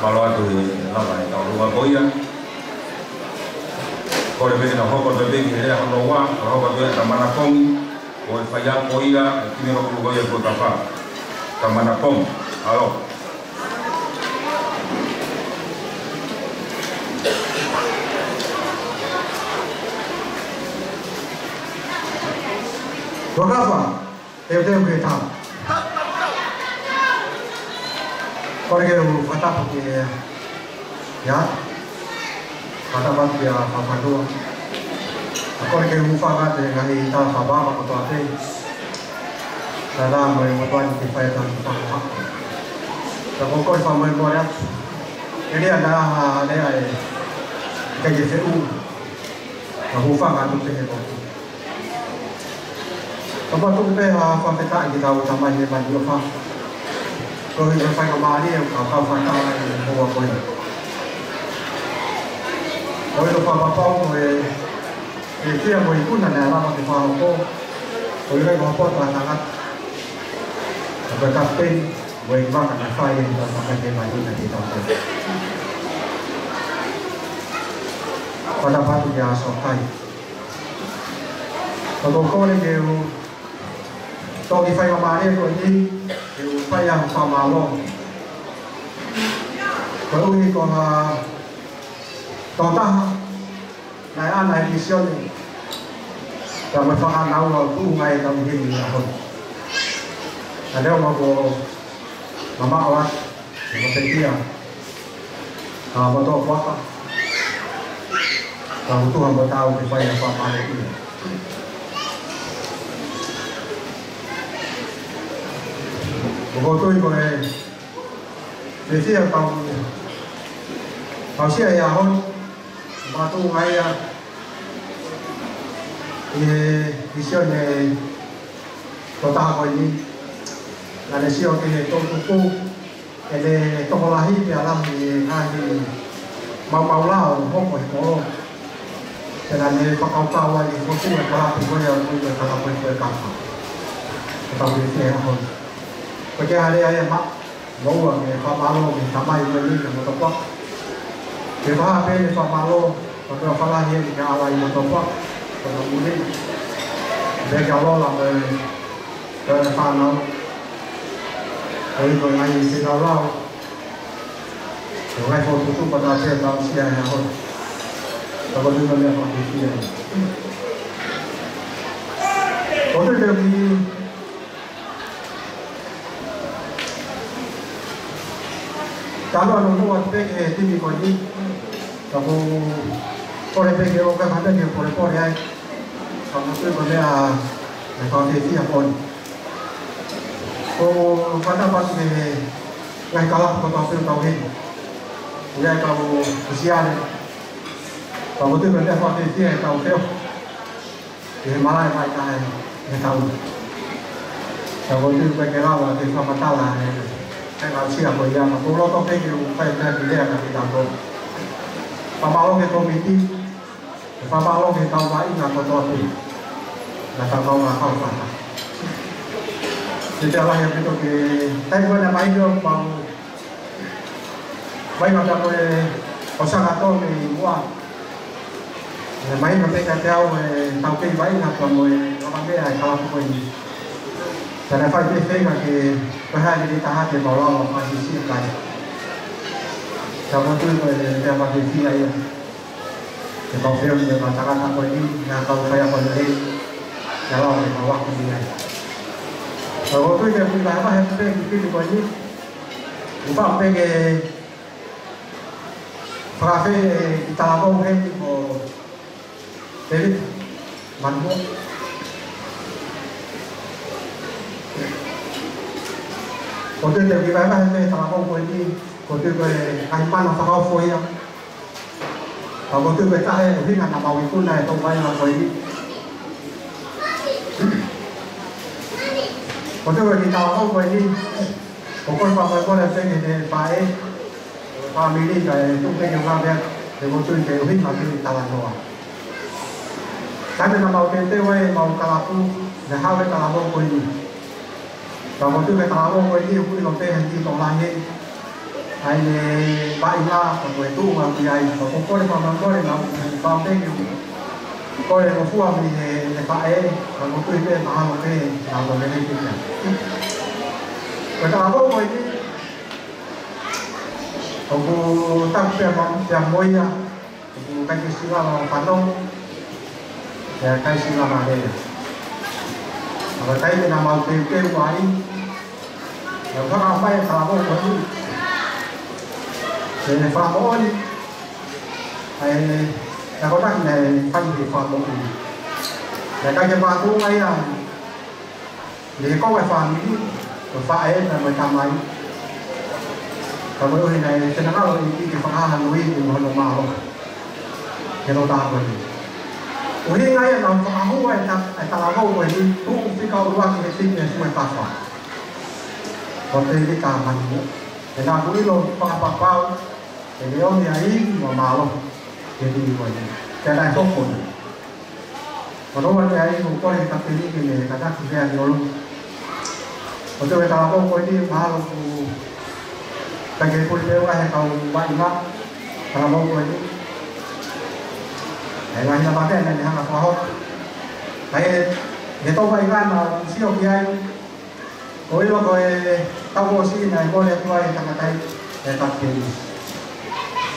Mālō atu e lava e tau lua ko ia. Kole pē ke tau hoko atu pē ki he lea hono ua, ka hoko atu e Tamana Pongi, ko e faiako ia, e kine ko ia ko Tapa. Tamana Pongi, alo. Tuakapa. Teuteu ke tau. Kole ke u fakatapu ki he, ia, fakatapu ki he fakafanua. Kole ke u fakatapu ki he ngaahi tala fakapapa kotoa pē. Tala mo e motuʻa ni ke fai atu ki fakatapu. Ka ko e kole fakamolemole atu. Ke lea naʻa, lea ʻe, ke ke feʻunga. Ka u fakatapu pē he ko. Ka ʻoku ou tuku pē ha fakafetaʻi ki heʻetau Tamai ʻi he māʻoniʻoni ʻofa. Koeʻuhi ko e faingamālie ʻoku tau kau fakataha ʻi he houa ko eni. Ko e ʻilo fakapapau ko e, e fiefia mo e ikuna naʻe lava ke fakahoko. Koeʻuhi ko e poto ʻa e tangata. Ko e kapiteni, mo e vaka naʻe fai ʻe he tangata ke mai ina ke tau ko. Fakatapu atu kia Sokai. Ka ʻoku ou kole ke u toki fai ha mālie ko eni, ke u fai ha fakamālō. Koeʻuhi ko ha tokotaha, naʻe ʻana e vīsone, ka mo e fakanaua ʻo tuʻu mai ʻetau ʻi heni ʻi he ʻaho ni. Ka neongo ko mamaʻo atu, ʻe ko pekia, ka mo tō kuaka, ka mo tuha mo tau ke fai ha fakamālō ia. ʻOku ou tui ko e, fiefia tau, tau sio he ʻaho ni, mātuʻa ia, ʻi he vīsone tokotaha ko eni, naʻa ne sio ki he toʻutupu, ʻene tokolahi pea lahi e ngaahi maumau lao ʻoku hoko he kolo. Pea naʻa ne fakakaukau ai ke fotu e kalapu ko ia ʻoku ui ko e kalapu ko e Kapa. Ko e kalapu ko e ʻaho ni. Ko e ke hale ai e ma, mo ua ke fakamālō ki he tamai ko eni mo Topa. Ke faha pē ʻene fakamālō, ko e ke falahi eni ke ala ʻi mo Topa, ko e muli. Pea ke alola mo e Ko e fānau. Ko e ko e ngaahi sila lau. Ko e ngaahi fokotuʻutuʻu pata pē tau sio he ʻaho ni. Ka ko e tuʻu meʻa fakafeʻiloaki. Ko e tuʻu meʻa ki. Talo ʻa Nonua pē ki he timi ko eni. Ka ko e kole pē ke ʻoka pē ke polepole ai. Ka ko e tuʻu meʻa ʻe fakafeʻiloaki ko eni. Ko e fakatapu atu ki he ngaahi kalapu kotoa pē ʻoku tau heni. ʻI ai kau kusiale. Ka ko e tuʻu meʻa fakafeʻiloaki tau feo. Ki he malaʻe mai taha he tau. Ka ko e tuʻu pē ke lava ke fakamatala he, he ngaahi aʻusia ko ia, ka ko e loto pē ke u fai pē ki lea ka ki tau. Fakamālō ki he kōmiti, fakamālō ki he kau vaʻinga kotoa pē. Naʻa tau kau ngā kau fata. Te te alahi ʻaupito ke tai kuana mai ʻo pau. Mai mata ko e ʻo Sakato mei muʻa. ʻE mai mata pē kiate au e tau kei vaʻinga pea mo e lava meʻa e kalapu ko eni. Tana fai pē feinga ke pehē ni taha te mau lava ʻo fai sisi kai. Ka mo tui ko e meʻa fakafeʻiloaki ia. Ke mau feo ni mo e tangata ko eni, naʻa tau fai ako lelei. Naʻa lau ke mau ako ni ai. Ka mo tui ke pui vahevahe pē ki pili ko eni. Upa pē ke fakafeʻiloaki e talavou heni ko David Manua. Ko e tuʻu meʻa ki vahevahe mei he talavou ko eni, ko e tuʻu ko e ngaahi mana fakaofo ia. Ka ko e tuʻu ko e taha e ʻuhinga naʻa mau ikuna e tau vaʻinga ko eni. Ko e tuʻu ko e ki talavou ko eni, ko e kole fakamolemole pē ki he faʻē, fāmili kae tuku pē ke u ngāue, he ko e tuʻu ke ʻuhinga ke u talanoa. Taimi naʻa mau teuteu ai ʻemau kalapu, naʻe haʻu e talavou ko eni. Ka ko e tuʻu ke talavou ko eni, ʻoku ʻilo pē he tokolahi. ʻa e vaʻinga, ka ko e tuʻunga ʻoku ʻi ai, ka ko e kole fakamolemole naʻa ku fai pē ke u kole ngofua mei he, he faʻē, ka ko e tui pē mahalo pē naʻa ku lele pē ia. Ko e talavou ko eni, ʻoku taku pē mo, pē mo ia, ʻoku ʻikai ke sila ʻo fanongo, pea ʻikai sila ʻo lea. Ka ko e taimi naʻa mau teuteu ai, naʻa ku hanga ʻo fai e talavou ko eni ke ne fakamoʻoni ʻa e, ʻa e akonaki naʻe fai he fakamoʻoni. Naʻe ʻikai ke makatuʻunga ia mei he konga e fāmili, ko e faʻē pea mo e tamai. Ka koeʻuhi naʻe finangalo e ʻEiki ke fakahā hono ivi mo hono mālohi ki he lototaha ko eni. ʻUhinga ia naʻa ku fakahū e ta-, e talavou ko eni, tuʻu fika ʻuluaki he timi ʻa e Fuekafa, ko Tēvita Manumoʻo. He naʻa ku ʻilo fakapapau ʻe ne ʻomi ʻa e ivi mo e mālohi ki he timi ko eni. Pea naʻe hoko ia. Ko hono ua, ʻa ia ʻoku ou kole ki he kapiteni ke ne kātaki lea ki ʻolunga. Ko e talavou ko eni mahalo ʻoku ʻikai ke puli pē ua he kau vaʻinga, talavou ko eni. ʻE ngaahi lava pē naʻa ne hanga ʻo fakahoko. Ka ʻi he, he tau vaʻinga naʻa ku sio ki ai, ʻo ʻilo ko e taʻu kuo ʻosi naʻe kole atu ai e tangata ia, e kapiteni.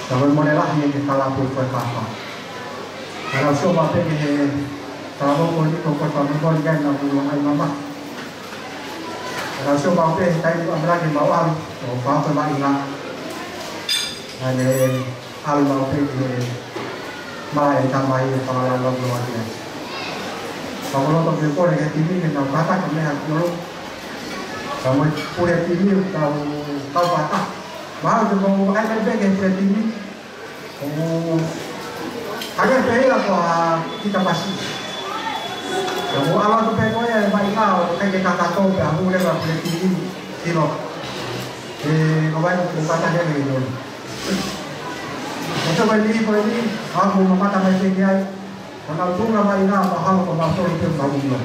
Ka ko e mole lahi ia ki he kalapu ʻo e Fuekafa. Ka naʻa ku sio maʻu pē ki he talavou ko eni, ko e kole fakamolemole ia naʻa ku ʻilo mai mamahi. Ka naʻa ku sio maʻu pē he taimi ʻoku ʻamanaki ke mau ʻalu ʻo fakahoko e vaʻinga, naʻa ne ʻalu maʻu pē ki he malaʻe ʻo e tamai ʻo fakalaulauloa ki ai. Ka ʻoku ou loto ke kole ki he timi ke nau kātaki meʻa ki ʻolunga. Ka mo e pule timi ʻoku tau, tau kātaki. Mahalo te mou ʻai mai pē ki he pule timi. ʻO hangē pē ia ko ʻa Kita Pasi. Ka ʻoku ʻalu atu pē ko ia e vaʻinga ʻo ʻikai ke kakato pea hū leva pule timi. Sino. ʻE, ko vai ko kata he ke ino. Ko e tau vai ni ko eni, ʻa mo mamata mai pē ki ai. Ko ʻenau tuʻunga vaʻinga mahalo ko mautolu pē ʻoku mau ʻilo.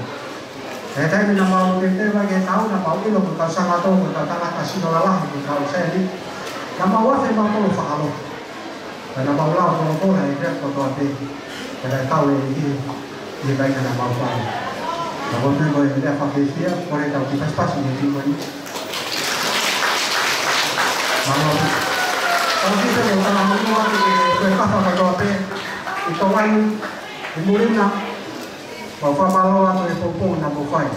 He taimi naʻa mau teuteu ai ke tau, naʻa mau ʻilo ko e kau Sangatoto, ko e kau tangata sino lalahi, ko e kau sēni. Naʻa mau afe mautolu fakalotu. Ka naʻa mau lau folofola he meʻa kotoa pē. Ka naʻe tau e ʻEiki, ʻi he meʻa naʻa mau fai. Ka ko e meʻa ko e meʻa fakafiefia, kole ke tau kei pasipasi he ʻEiki ko eni. Mālō. Tau kiʻi pē mo tala mo atu ki he Fuekafa kotoa pē ʻi Tonga ni, ʻi muli na, mau fakamālō atu he poupou naʻa mou fai.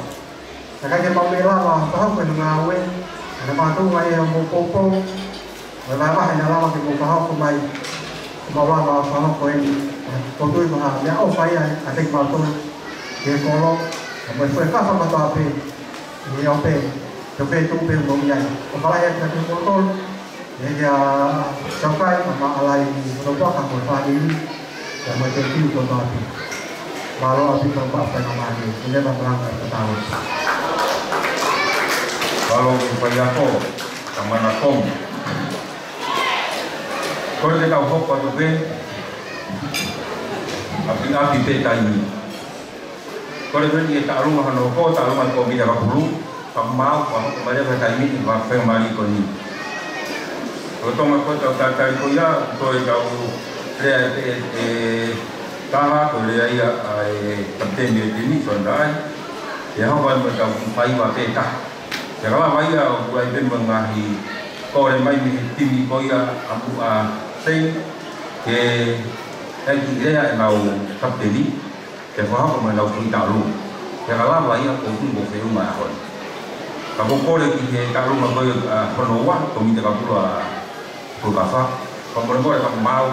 Naʻe ʻikai ke mau meʻa lava ʻo fakahoko e ngāue, ka naʻa mau tuʻu ai ʻo mou poupou, mo e vahevahe naʻe lava ke mou fakahoko mai, ke mau lava ʻo fakahoko eni. Ko e tui ko ha meʻaʻofa ia ʻa kimautolu ki he kolo, ka mo e Fuekafa kotoa pē, ʻi he ope, ʻi he feituʻu pē ʻoku mou ʻi ai. ʻOfa lahi atu kiate kimoutolu, ʻi he kia Saukai, ʻa Maʻalai, mo hono puaka mo e fāmili, pea mo e tēvita kotoa pē. Mālō ʻaupito pea fai na mani, ʻi he leva malanga ʻe tatau. Mālō ki he faiako, ka mana komu. Ko e te tau hoko atu pē, ʻapi, ʻapi pē taimi. Ko e lelei e taʻaluma hono hoko, taʻaluma ko e mita kapulu, ka mau, ka hoko mai leva taimi ni, ka fai mali ko eni. Ko Tonga ko e tau tatali ko ia, ko e tau lea e, e, taha, ko e lea ia ʻa e kapiteni e timi, Sondai. ʻE hoko ai mo e tau faiva pē taha. Pea ka lava ia ʻo ʻai pē mo e ngaahi kole mai mei he timi ko ia ʻa Muʻa Sei, ke ʻai ki lea ʻenau kapiteni, ke fakahoko mai ʻenau foʻi taʻaluma. Pea ka lava ia ʻo tuʻu ʻo feʻunga ʻa hono. Ka ʻoku ou kole ki he taʻaluma ko ia, ʻa, hono ua, ko e mita kapulu ʻa Fuekafa. Fakamolemole ka mau.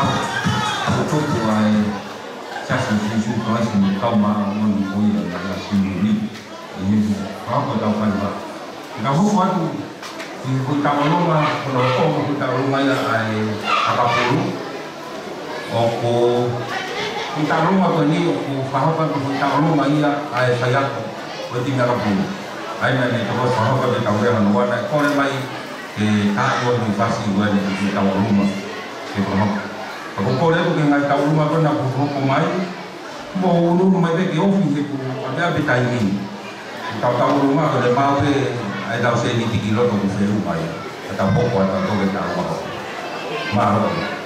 Ko e tupu ʻa e Siasi ʻo Sīsū Kalaisi ʻo e Kau Māʻoniʻoni ʻo e Māʻoniʻoni ʻi he fakahoko ʻetau faiva. Ka hoko atu ki he foʻi tauʻolunga, ko hono hoko ko e foʻi tauʻolunga ia ʻa e ʻakapulu. ʻOku, foʻi tauʻolunga ko eni ʻoku fakahoko atu ko e foʻi tauʻolunga ia ʻa e faiako ʻo e timi ʻakapulu. ʻA ia naʻe toko fakahoko atu ʻetau lea hono ua, naʻe kole mai ke taaʻi ʻa e foʻi fasi ʻo e foʻi tauʻolunga ke fakahoko. Ka ʻoku ou kole atu ki he ngaahi tauʻolunga ko ena kuo hoko mai, mou ʻunuʻunu mai pē ke ofi he kuo ʻave ʻave taimi. Tau tauʻolunga ko e maʻu pē ʻa e tau sēniti ki loto kuo feʻunga mai. Ka tau hoko atu ʻo toki tau hoko. Mālō.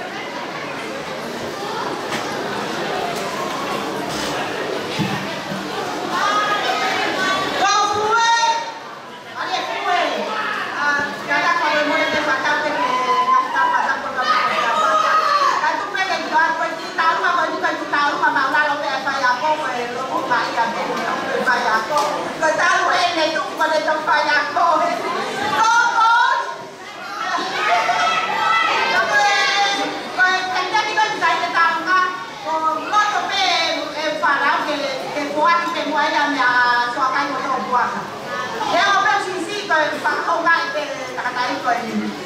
Ko e, ko e pandemic ʻoku ʻi ai he taʻu ni, ko e loto pē ʻe fānau ke, ke foaki pē muʻa ia meia Soakai mo Topuaka. He ʻoku pē siʻisiʻi ko e fakahoungaʻi pē takatai ko eni.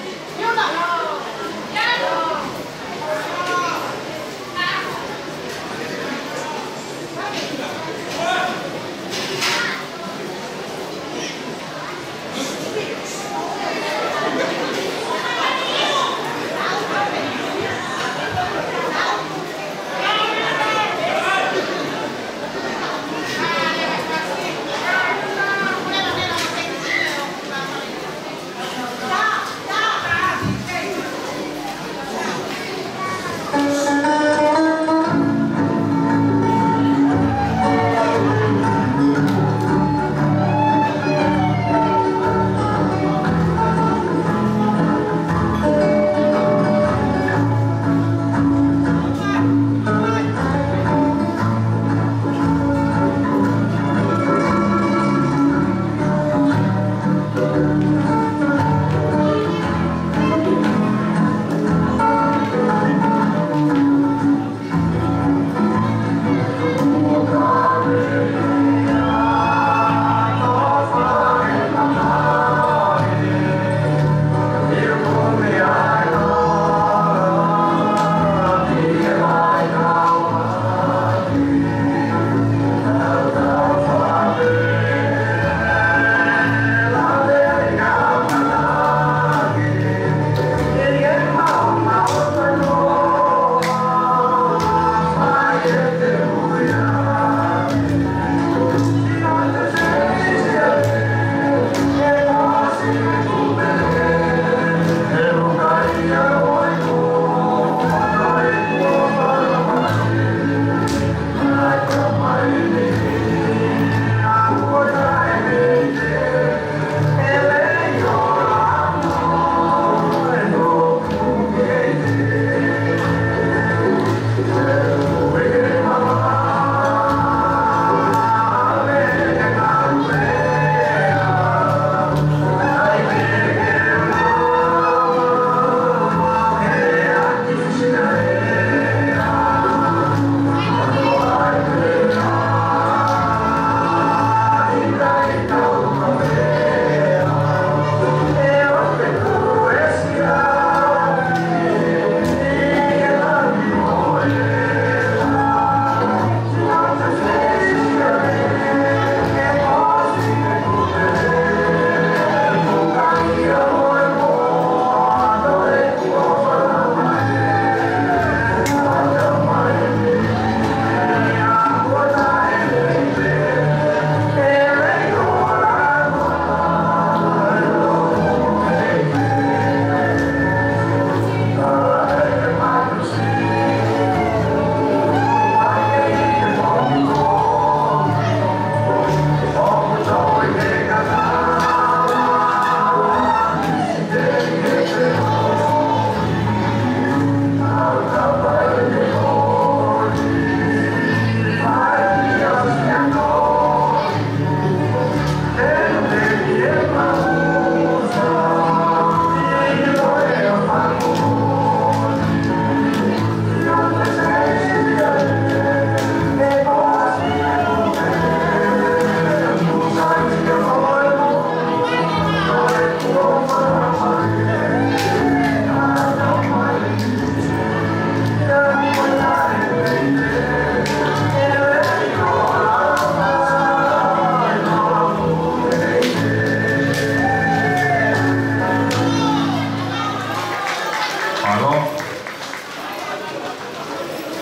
Mālō.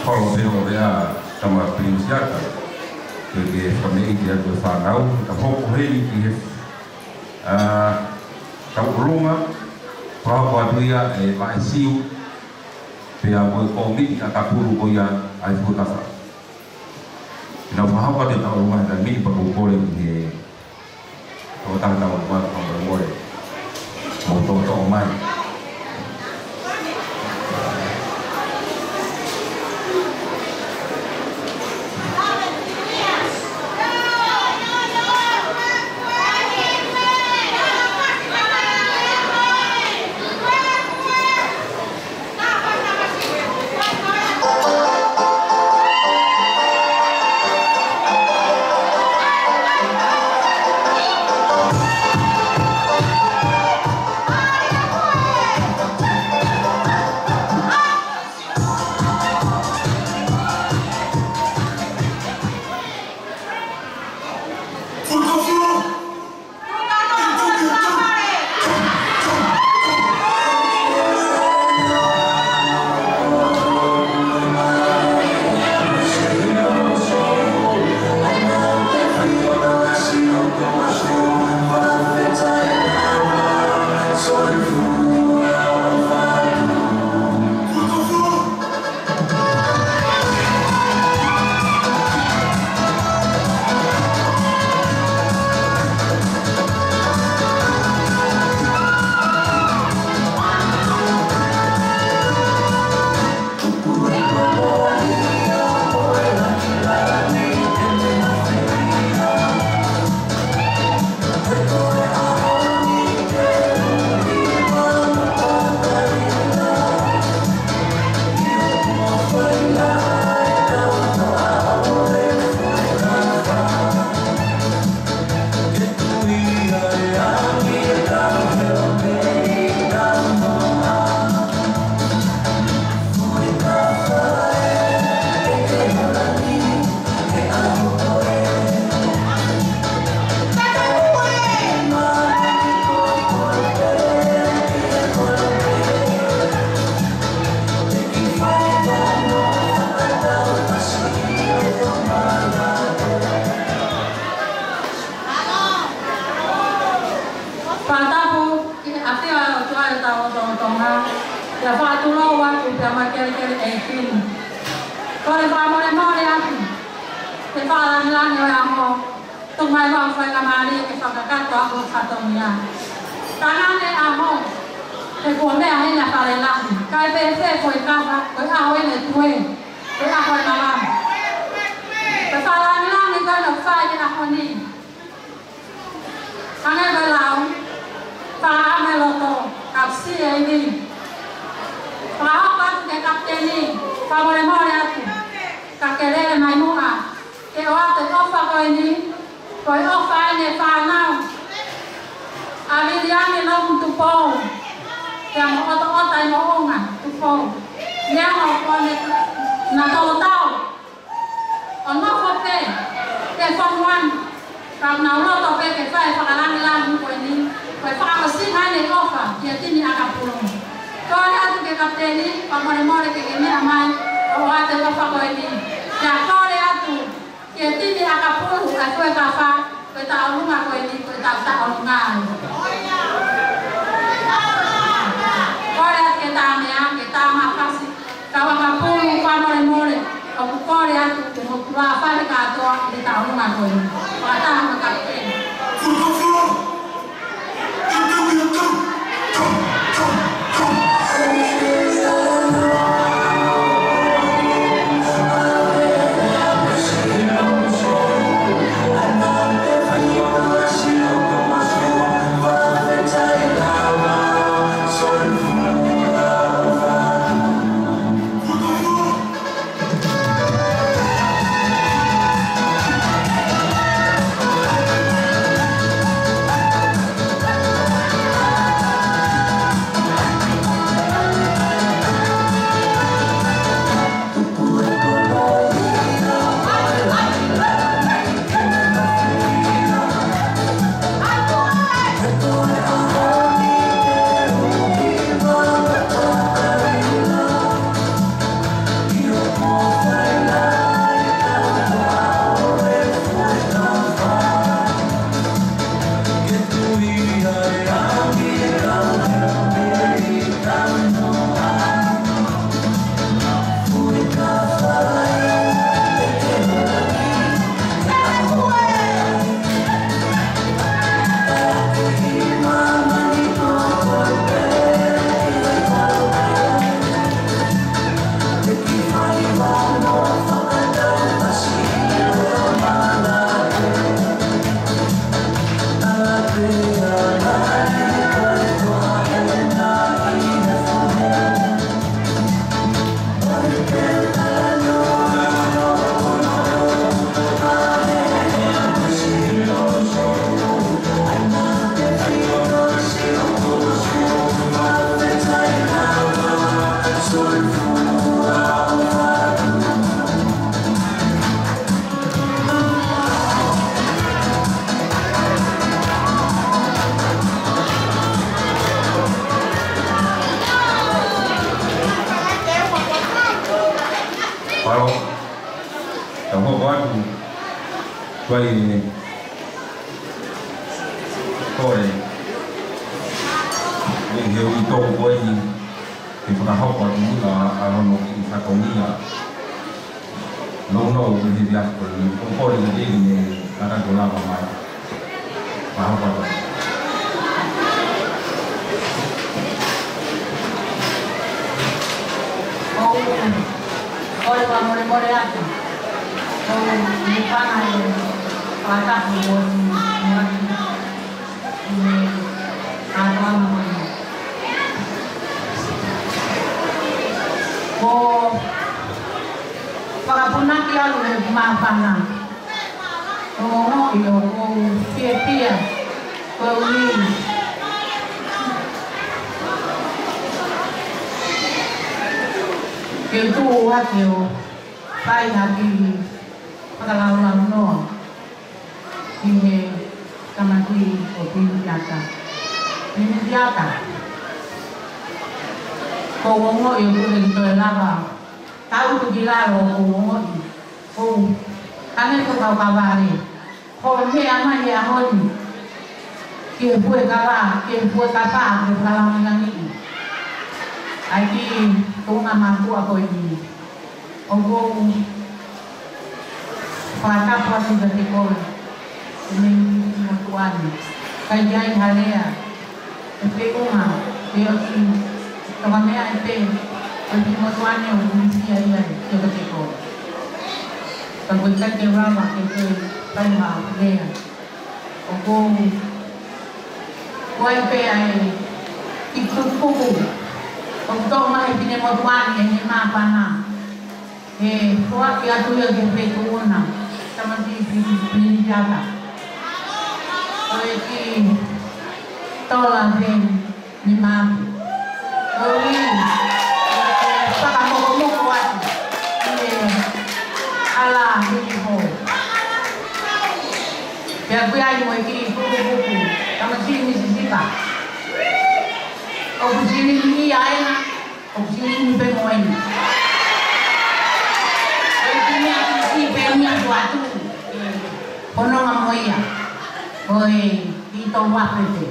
Holo pē hoʻo lea, Tama Pilinisiaka. Ke ke fakameʻite atu e fānau, ka hoko heni ki he, ā, tauʻolunga, fakahoko atu ia ʻe Vaʻesiu, pea mo e kōmiti ʻakapulu ko ia ʻa e Fuekafa. Ke nau fakahoko atu e tauʻolunga he taimi ni pea ʻoku ou kole ki he tokotaha tauʻolunga, fakamolemole, mou toʻotoʻo mai. Fakatapu ki he ʻafio ʻa e ʻOtua ʻi hotau lotolotonga, pea fakatulou atu pea mo e kelekele ʻeiki ni. Kole fakamolemole atu ki he fakalāngilangi ʻo e ʻaho, tuku mai hoʻo faingamālie ke fakakakato ʻa e fatongia. Tangane ʻaho, he kuo meʻa heni ʻa e fale lahi, kae pehē foʻi kava, ko e ʻaho eni ʻe tue, ko e ʻaho ʻe malama. Ko e fakalāngilangi ko ena ʻoku fai he ʻaho ni. Hangē ko e lau, fakaʻamu e loto, kae ʻosi e ivi. Fakahoko atu ki he kapiteni, fakamolemole atu, ka ke lele mai muʻa, ke ʻoatu e ʻofa ko eni, ko e ʻofa eni e fānau ʻa Viliami Lomu Tupou, pea mo ʻOtoʻota ʻi Moʻunga Tupou. Neongo kuo ne na tolotau ʻo nofo pē he fonua ni, ka ʻoku nau loto pē ke fai e fakalāngilangi ko eni, ko e fakaʻosinga eni e ʻofa ki he timi ʻakapulu. Kole atu ki he kapiteni, fakamolemole ke ke meʻa mai ʻo ʻoatu e ʻofa ko eni. Pea kole atu ki he timi ʻakapulu ʻa e Fuekafa, ko e tauʻolunga ko eni, ko e taʻu tauʻolunga eni. Kole atu ke tā meʻa, ke tā mafasi, kau ʻakapulu, fakamolemole, ʻoku kole atu ke mou tuʻu ʻa fale kātoa ʻi he tauʻolunga ko eni. Fakataha mo e kapiteni. Mālō, tau hoko atu, ko e kole, ʻi he uitou ko eni, ke fakahoko atu ʻa, ʻa hono kiʻi fatongia nounou ʻi he efiafi ko eni, ko e kole ʻi he ʻEiki ke ne laka ke lava mai. Mālō. ʻOku ou kole fakamolemole atu. ʻOku ou fakaʻapaʻapa ʻi he ʻOtua mo e kātoanga ko eni. Ko e fakapunaki ʻalu he māfana. ʻOku ou ongoʻi ʻoku ou fiefia koeʻuhi ke tuʻu hake ʻo fai ha kiʻi fakalaulaunoa ki he tama kiʻi ko Pini Tiata. Pini Tiata. ʻOku ou ongoʻi ʻoku ʻikai ke toe lava. Tau tu ki lalo ʻoku ou ongoʻi. ʻOku ou hangē ko e kau kavale. Ko e meʻa mai he ʻaho ni. Ki he fuekava, ki he fuekava, ki he fakalangilangiʻi. ʻA e kiʻi tuʻunga mātuʻa ko eni. ʻOku ou fakatapu atu kiate koe, ʻEiki, ʻi he motuʻa ni. ʻIkai ke ʻi ai ha lea, ʻe feʻunga, ʻe ʻosi, toka meʻa ʻe pē, ʻe ʻi he motuʻa ni ʻoku ʻi ai ʻa e, kiate koe. Ka ko e ʻikai ke lava ke toe fai ha lea. ʻOku ou, ko e pē ʻa e kiʻi kupukupu ʻoku toʻo mai he finemotuʻa ni ʻe he māfana. ʻE foaki atu ia ki he feituʻu na, tama kiʻi Pini, Pini Tiata. Ko e kiʻi tola pē ni mapu. Ko e fakamokomoko atu ʻi he hala hili hou. Pea ʻoku ʻi ai mo e kiʻi kupukupu, tama kiʻi Misisipa. ʻOku silini ia ena, ʻoku silini pē mo ena. Ko e kiʻi meʻa kiʻi pē ni atu atu. Ko e nonga mo ia. Ko e kiʻi tau apete.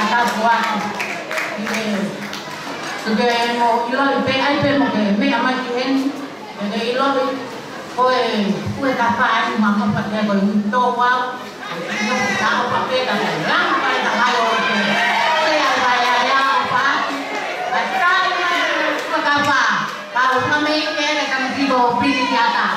Ata puaku. Ike. Tuke mo ʻiloʻi pē ai pē mo ke meʻa mai ki heni. Ke ʻiloʻi. Ko e kue ka paʻi ma mo pate ko e uito wau. Ino ka o pate ka ko lang paʻi ka mai o ke. Ke ai paʻi ai a o paʻi. Ai kai mai kue ka paʻi. Kau kame ke re kame tiko Pini Tiata.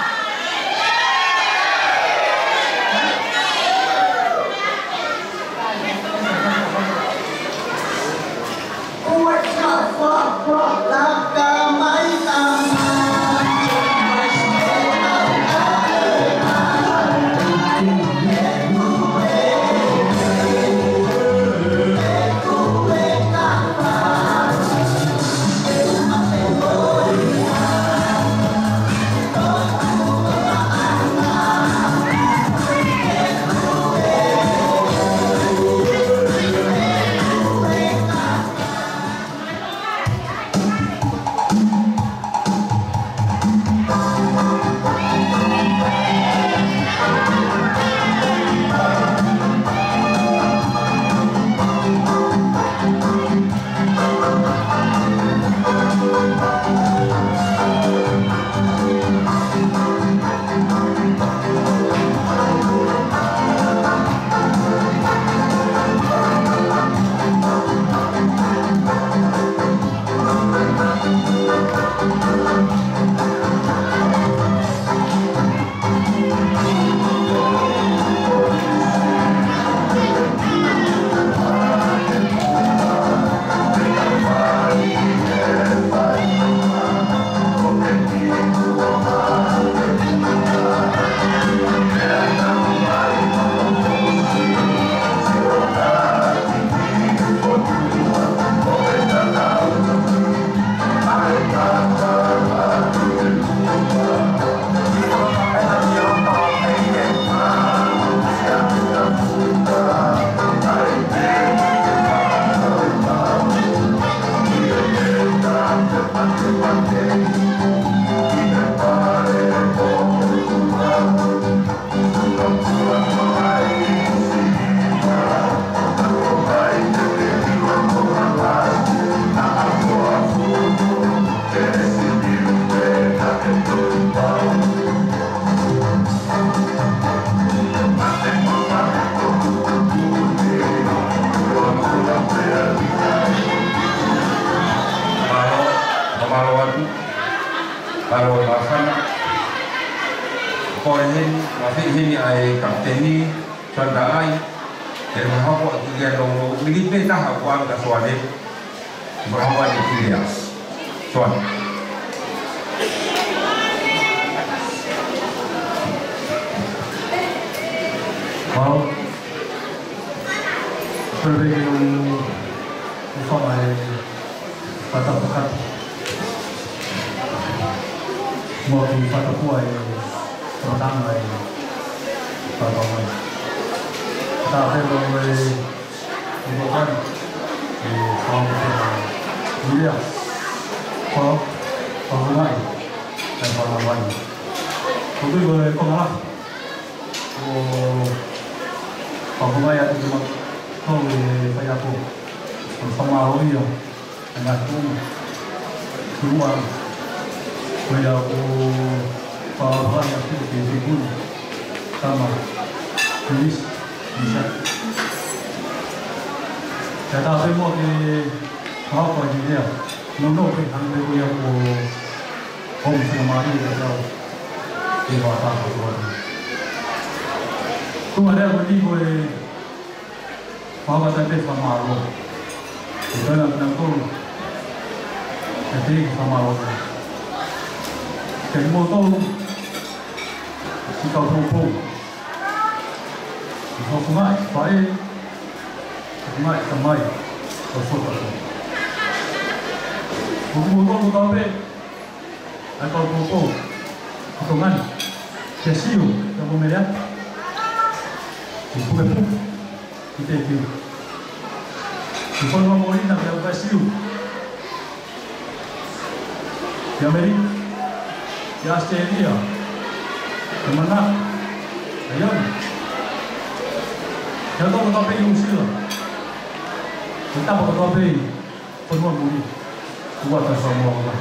atu, ʻa e māfana. Ko e heni, ma fi heni ʻa e kapiteni, Suan Taʻai, ke ma hoko atu ki he longo, mili pē taha ʻoku ʻalu kia Suan ē, ma hoko atu ki lea. Suan. Mālō. Pele pē ke u, u fanga e Fakatapu. Mo ki fakatapu ai, tōtanga ai, fakatapu ai. Tā pē ko e, e ko kani, e, fakatapu ai. Ia, ko, fakatapu ai, e fakatapu ai. Ko tui ko e konga lahi, ʻo fakatapu ai atu ki he ma, ko e faiako. Ko e fakamālō ia. Ana tū, tū ua, ko ia ʻoku fakahā atu ki he fekun, tama, Tunis, Nisa. Kia tā pē mo ke hao ko e lea, no no ke hang pē ko ia ko homi sina mari ia tau, ke wata ko atu. Ko e lea ko eni ko e Fakatapu pē fakamālō. ʻI he tana tana kou. E te fakamālō. Ke mo tou. Si kau poupou. Ko e funga, faʻē. Funga, tamai. Ko e fota. Ko mo tou ko tau pē. ʻA e kau poupou, ko Tonga ni, ke sio, ke mo melea, ke pukepuke, ke te kiu. Ke fonua mo ina, ke au ka sio. Ke Amerika, ke Australia, ke mana, ke Ioni. Ke toko tape i Usila. Ke tapa ko tape i Fonua muli. Ua ta sa mo la.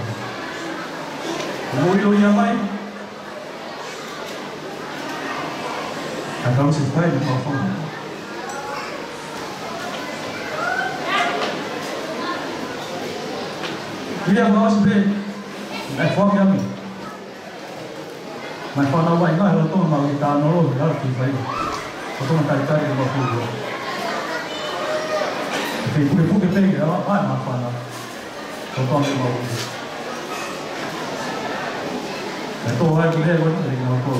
Mo ilo ia mai. A kau si fai mo fa. Ia mo si pe. Ai fo ki ami. Mai fānau ai ngā he loto mau i tānolo he ala ki fai. Ko tōna talitali e mafu ua. Ke pukepuke pē ke ala mai mai fānau. Ko tōna e mau. E tō ai ki lea ua te ngā loto.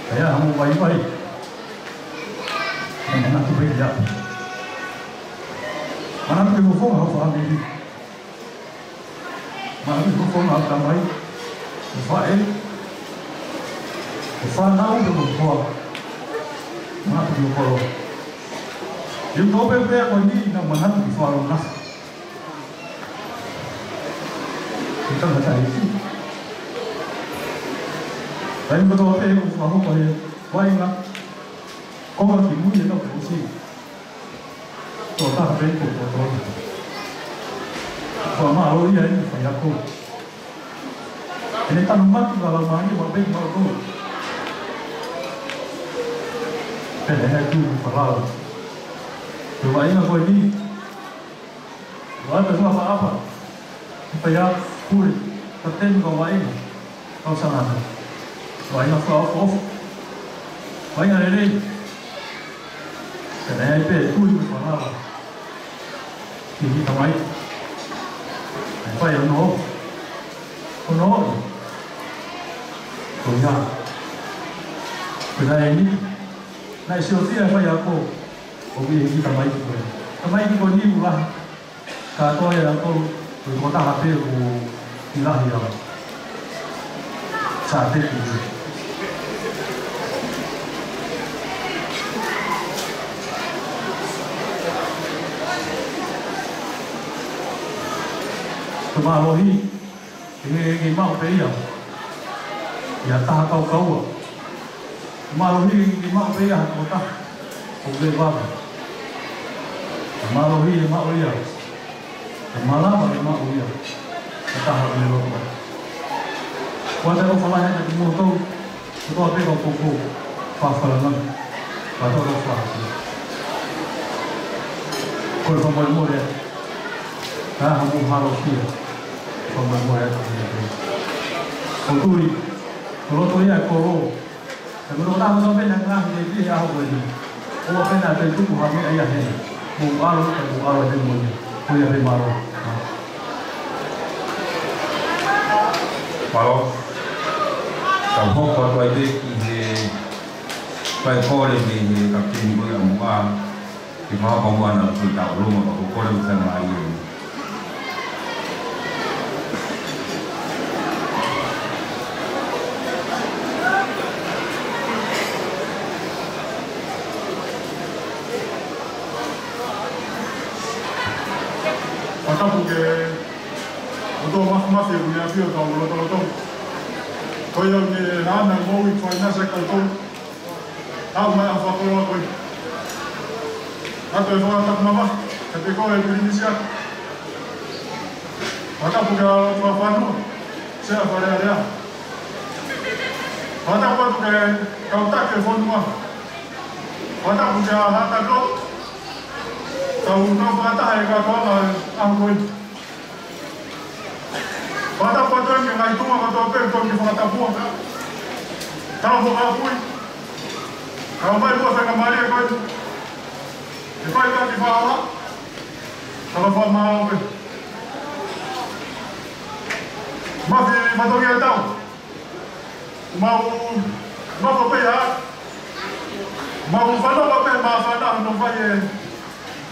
Ka ia hamu vai vai. Manatu pē ia. Manatu ke mo fonga hau fāmili. Manatu ko fonga ʻa tamai, ko faʻē, ko fānau, ko hoa. Manatu ko kolo. Iu ko pē pē ko ni na manatu ki falo na. Ki tangata iti. Kai ko tō pē ko famo ko he wainga. Ko ma ki mui e tau ko si. Tō taha pē ko tō tō. Ko a mālō ia e faiako. E ne tanu matu ka lau māni ua pē mālō tō. Pele he tū ko lau. Ko vainga ko e ni. Ua ta sua fa apa. Faiako pule. Kapiteni ko vainga. Kau sangana. Vainga fakaʻofoʻofa. Vainga lelei. Ka naʻe ʻi ai pē tui mo e fānau. Ki he tamai. Naʻe fai hono. Hono. Ko ia. Ko ia eni. Naʻe sio fia faiako. ʻO ki he tamai ko e. Tamai ko ni ula. Ka toa ia ko, ko e taha pē ʻoku ʻi lahi au. Sa te ki. Ko mālohi. Ke, ke maʻu pē ia. Ia taha kaukaua. Mālohi ke, ke maʻu pē ia ha tokotaha. ʻO ke vava. Mālohi e maʻu ia. E malava e maʻu ia. Ka taha me loto. Kua te ʻofa lahi atu ki motou. Kotoa pē kau poupou. Fafalangana. Ka toro fahasi. Ko e fakamolemole. Ka ha mou halo kia. Ko e mahuʻinga ia ko e, ko e tui, ko e loto ia e kolo. He ko e loto ʻoku tau pehē ʻa e ngaahi meʻa ʻi he ʻaho ko eni. ʻOua pē naʻa toe tuku ha meʻa ia heni. Mou ʻalu, mou ʻalu ʻi he moʻoni. Ko ia pē, mālō. Mālō. Tau hoko atu ai pē ki he fai kole mei he kapiteni ko ia ʻo Muʻa. Ke fakahoko muʻa ʻa e tui tau luma ka ko e kole ʻoku fai mai ai. Fakatapu ki he ʻOtua Māfimafi ʻoku ne ʻafio ʻi hotau lotolotonga. Ko ia ʻoku ne hanga ʻo moʻui fainasa kitautolu. Aʻu mai ʻa e fakakoloa ko ē. ʻOatu e fakatapu mamahi kiate koe Pilinisi. Fakatapu ki he Lotu Fakafanua, Sea Fale Alea. Fakatapu atu ki he kau taki e fonua. Fakatapu kia Haʻa Taki Lotu. Tau, tau fakataha he kātoanga ʻo e ʻaho ko eni. Fakatapu atu ki he ngaahi tuʻunga kotoa pē ʻoku totonu ke fakatapua. Tau fakafoʻi. Tau mai muʻa faingamālie ko eni. Ke fai ʻaki e fakaʻaho. Tau fakamālō pē. Māfimafi fatongia tau. Mau, mau pē ia. Mau fanongo pē, mau fanongo ʻo fai e,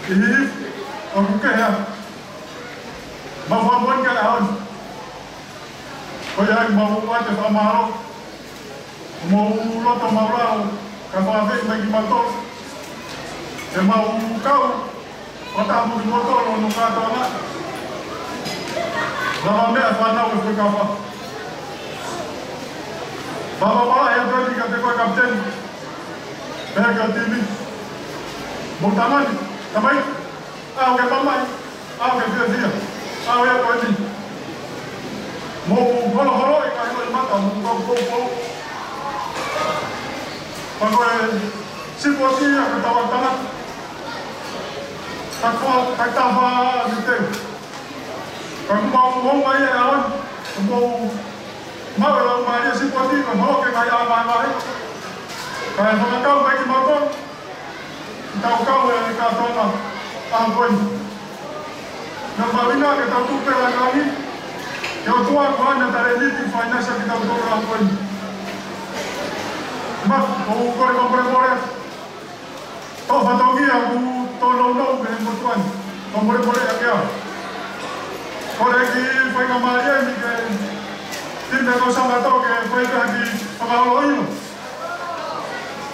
e hihifo ʻoku kehe ai. Mau fakamoʻoni ki he ʻaho ni. Ko ia ai mau ʻoatu e fakamālō. Mau loto mau lao, kae fakaafeʻi mai kimautolu. Ke mau kau fakataha mo kimoutolu ʻi hono kātoanga. Lavameʻa fānau e Fuekafa. Fakapapālangi atu eni kiate koe kapiteni. Pehē ki he timi. Mo e tangata, tamaiki. ʻAʻu ke mamahi, ʻaʻu ke fiefia, ʻaʻu ia ko eni. Mou holoholoʻi kae ʻilo e mata, mou kau poupou. Pea ko e sipoti ia ko e tauʻatāina. Ka ko, ka tafa ni te. Ka kuo mau ʻomai e ʻaho ni, mou maʻu e laumālie sipoti, ko e holoki e ngaahi ʻaho vahevahe. Kae fakakau mai kimautolu. Tau kau e kātoanga ʻaho ko eni. Naʻa mau ʻilo ke tau tuku pē langilangi ki he ʻOtua ko ʻene talēniti fainasa kitautolu ʻaho ko eni. Māfimafi, ʻoku ou kole fakamolemole. Tō fatongia ʻoku tōnounou mei he motuʻa ni. Fakamolemole ʻaki au. Kole ki he faingamālie ni ke timi ko Sangato ke fai pē ha kiʻi fakaholoʻilo.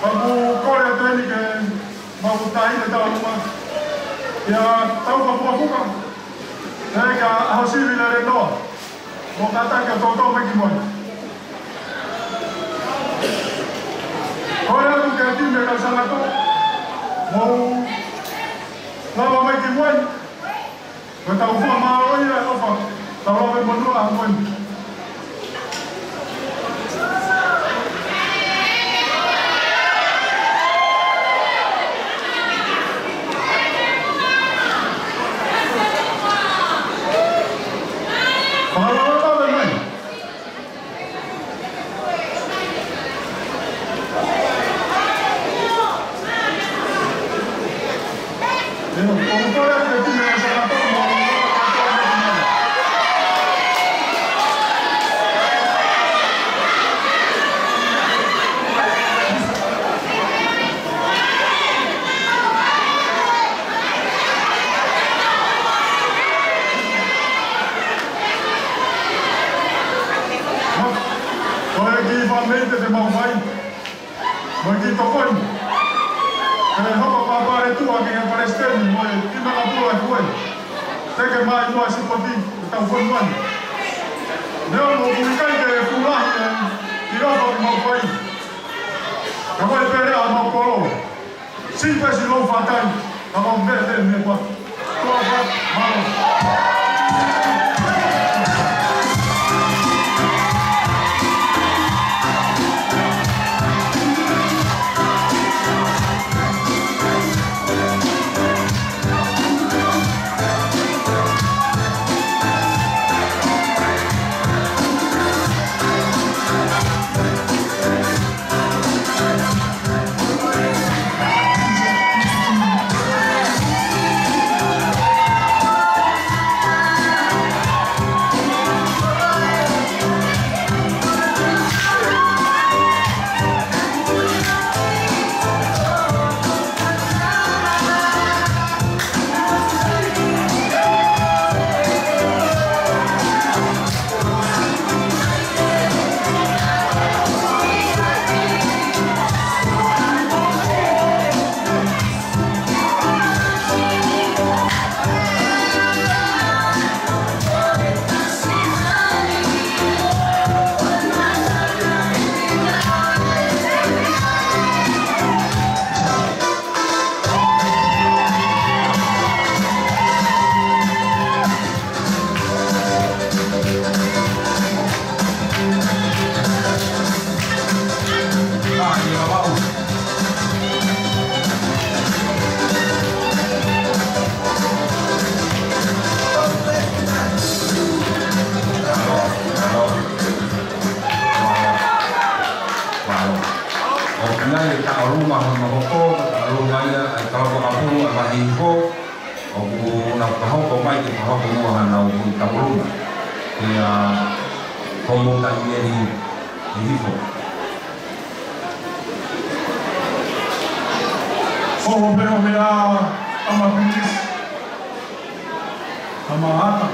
Ka ʻoku ou kole atu eni ke mau taʻahine taʻu uma. ʻIo, tau fakafukafuka. Pea ka ʻaho sivi lelei noa. Mo kātaki ʻo toutou mai ki muʻa. Kole atu ki he timi ko Sangato. Mou lava mai ki muʻa. Ko ʻetau fakamālō ia ʻofa, tau lave monū ʻaho ko eni. Fakalave mai. Ko e kiʻi fakameʻite te mau fai. Mo e kiʻi tokoni. Ke hoko pāpale tua ki he palesiteni mo e kiʻi makapula e kue. Te ke mai mo e sipoti ke tau fonu ai. Neongo ʻoku ʻikai ke fuʻu lahi e kiʻi ʻofa ʻoku mau fai. Ka ko e pele ʻa mau kolo. Siʻi pē siʻi lou fatai, ka mau meʻa pē meʻa pē. Tō ʻofa, mālō. Mahoko, ka ʻalu mai ia, ʻa e kalapu ʻa Pulu, ʻa Mahi Hihifo, ʻoku nau fakahoko mai ke fakahoko muʻa haʻanau hui tauʻolunga. Pea ko Mōtai eni Hihifo. Ko Hopeomea ʻa Mapilisi. Ka mahata.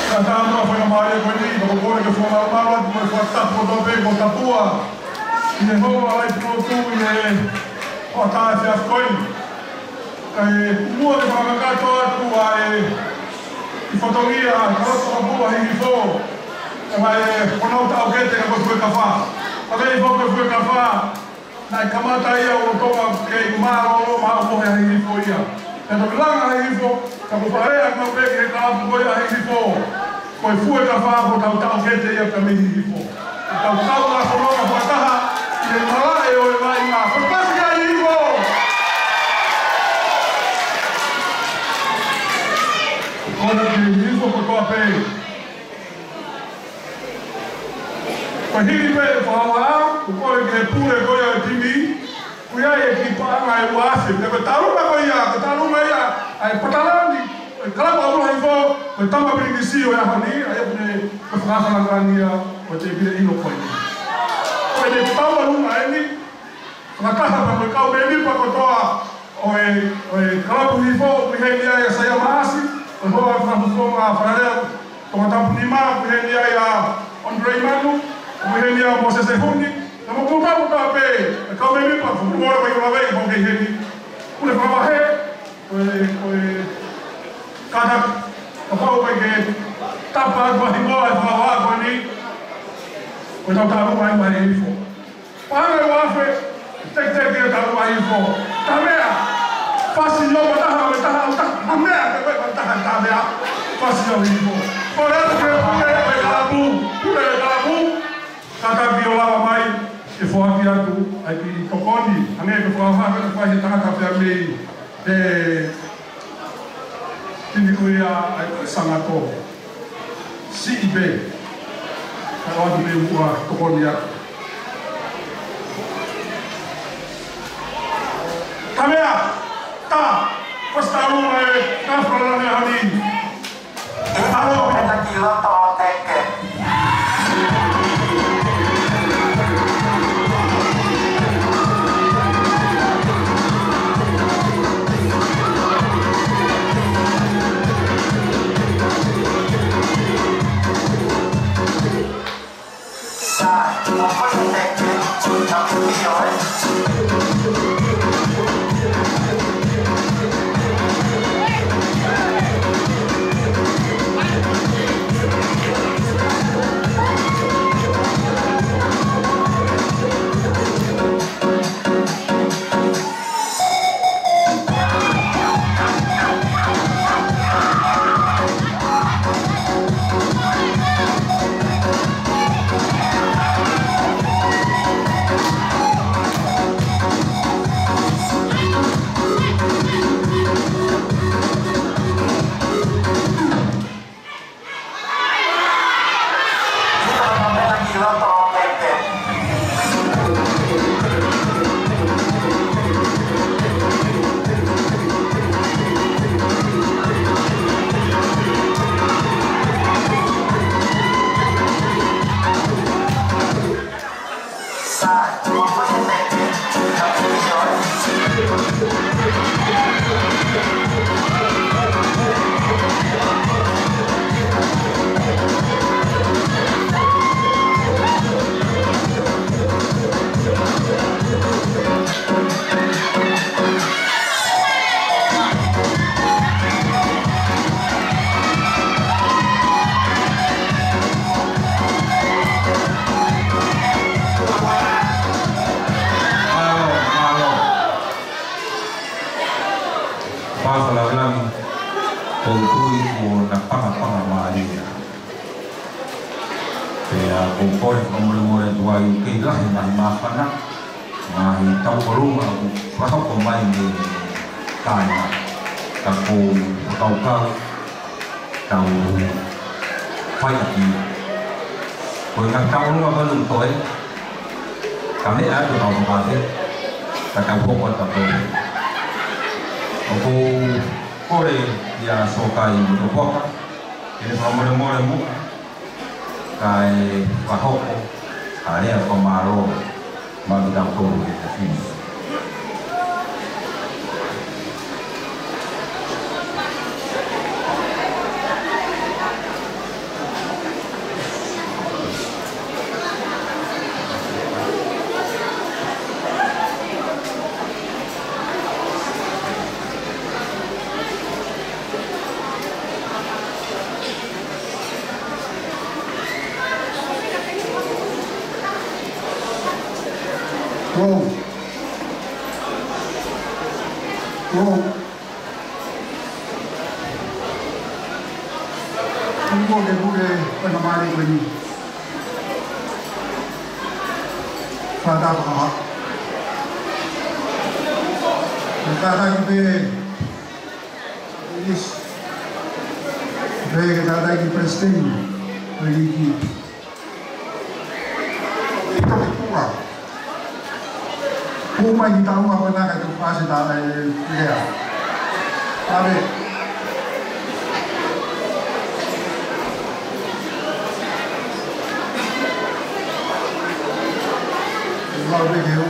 Ka tā mua faingamālie ko eni, ka ko e kole ke fakamalumalu atu mo e fakatapu kotoa pē kuo tapua ʻi he houa ʻa e lotu ʻi he hoʻatā efiafi ko eni. Kae ʻoua ke fakakakato atu ʻa e kiʻi fatongia ʻa e kalapu ʻa Hihifo, ʻa e ko honau taʻokete ka ko e fuekafa. Ka ko e fuekafa, naʻe kamata ia ʻo Tonga kei mālōlō maʻu mohe ʻa Hihifo ia. Pea toki langa ʻa Hihifo, ka ko e faʻē ʻa Maupeki he kalapu ko ia ʻa Hihifo. Ko e fuekafa ko hotau taʻokete ia ka mei Hihifo. Tau kau ʻa Tonga fakataha, ʻi he malaʻe ʻo e vaʻinga. Ko e pasi kia Hihifo. Ko e pasi kia Hihifo kotoa pē. Ko e hili pē ʻe fakaua, ʻoku kole ki he pule ko ia ʻo e timi, ʻoku ʻi ai e kiʻi paʻanga ʻe ua afe, pea ko e tālunga ko ia, ko e tālunga ia, ʻa e patalani, ʻo e kalapu ʻa Hihifo, ko e tama pilinisi ʻo e ʻaho ni, ʻa ia ʻoku ne, ko e fakafanangan ia, ʻo e tēpile ʻilo ko eni. Ko ʻene tauʻolunga eni, fakataha pea mo e kau mēmipa kotoa ʻo e, ʻo e kalapu Hihifo, ʻoku ʻi heni ai ʻa Saia Maasi, ʻo e hoa ʻo e fakafofonga Falaleu Tongatapu nima, ʻoku ʻi heni ai ʻa Andre Manu, ʻoku ʻi heni ʻa Mōsese Huni, na mo kutau ta pē, e kau mēmipa, fuku mora mai ʻo lave, ʻoku ʻi heni, ʻoku ne fakavahe, ʻo e, ʻo e kātaki, kapau ʻoku ʻikai ke tapa atu ʻa Hihifo ʻa e fakavahe ko eni, ko e tau tālunga ai mai Hihifo. Paʻanga ʻe ua afe, teketeke ia tālunga Hihifo. Taha meʻa, fasi ʻo mataha, mataha, mataha, taha meʻa, ke koe mataha, taha meʻa, fasi ʻo Hihifo. Ko e atu ke pule, ko e kalapu, pule e kalapu, kātaki ʻo lava mai, ke foaki atu, ʻa e kiʻi tokoni, hangē ko e fakahā, ko e fai he tangata pea mei, ʻe, Timi ko ia ʻa e Sangato. Siʻi pē. Ka ʻoatu pē muʻa tokoni atu. Tamea, ta, fasi tālunga e, ka fala ne hani. Alo, pena ki loto o teke. Mālō, mālō. Fafalavelave, ʻoku ou tui kuo na pangapanga mālie. Pea ʻoku ou kole fakamolemole atu ai ʻoku kei lahi e ngaahi māfana, ngaahi tauʻolunga ʻoku fakahoko mai mei he kāinga. Ka ʻoku ou fakakaukau, tau fai ʻaki. Ko e ngaahi tauʻolunga ko eni ʻoku toe, Meʻa atu kau fakafe, ka tau hoko atu kau. ʻOku ou kole kia Sokai Motuʻapuaka, ke ne fakamolemole muʻa, kae fakahoko ha lea fakamālō maʻa kitautolu he efiafi ni. Roll. Roll. Kuo ke pule ko e namale ko eni. Fakatapu ha. Kātaki pē. Yes. Pea kātaki Palesiteni. Pea ki. Ito ki tua. Pumai ki taua ko ena ka tu pasi ta e lea. Ave. Lau pē ke o.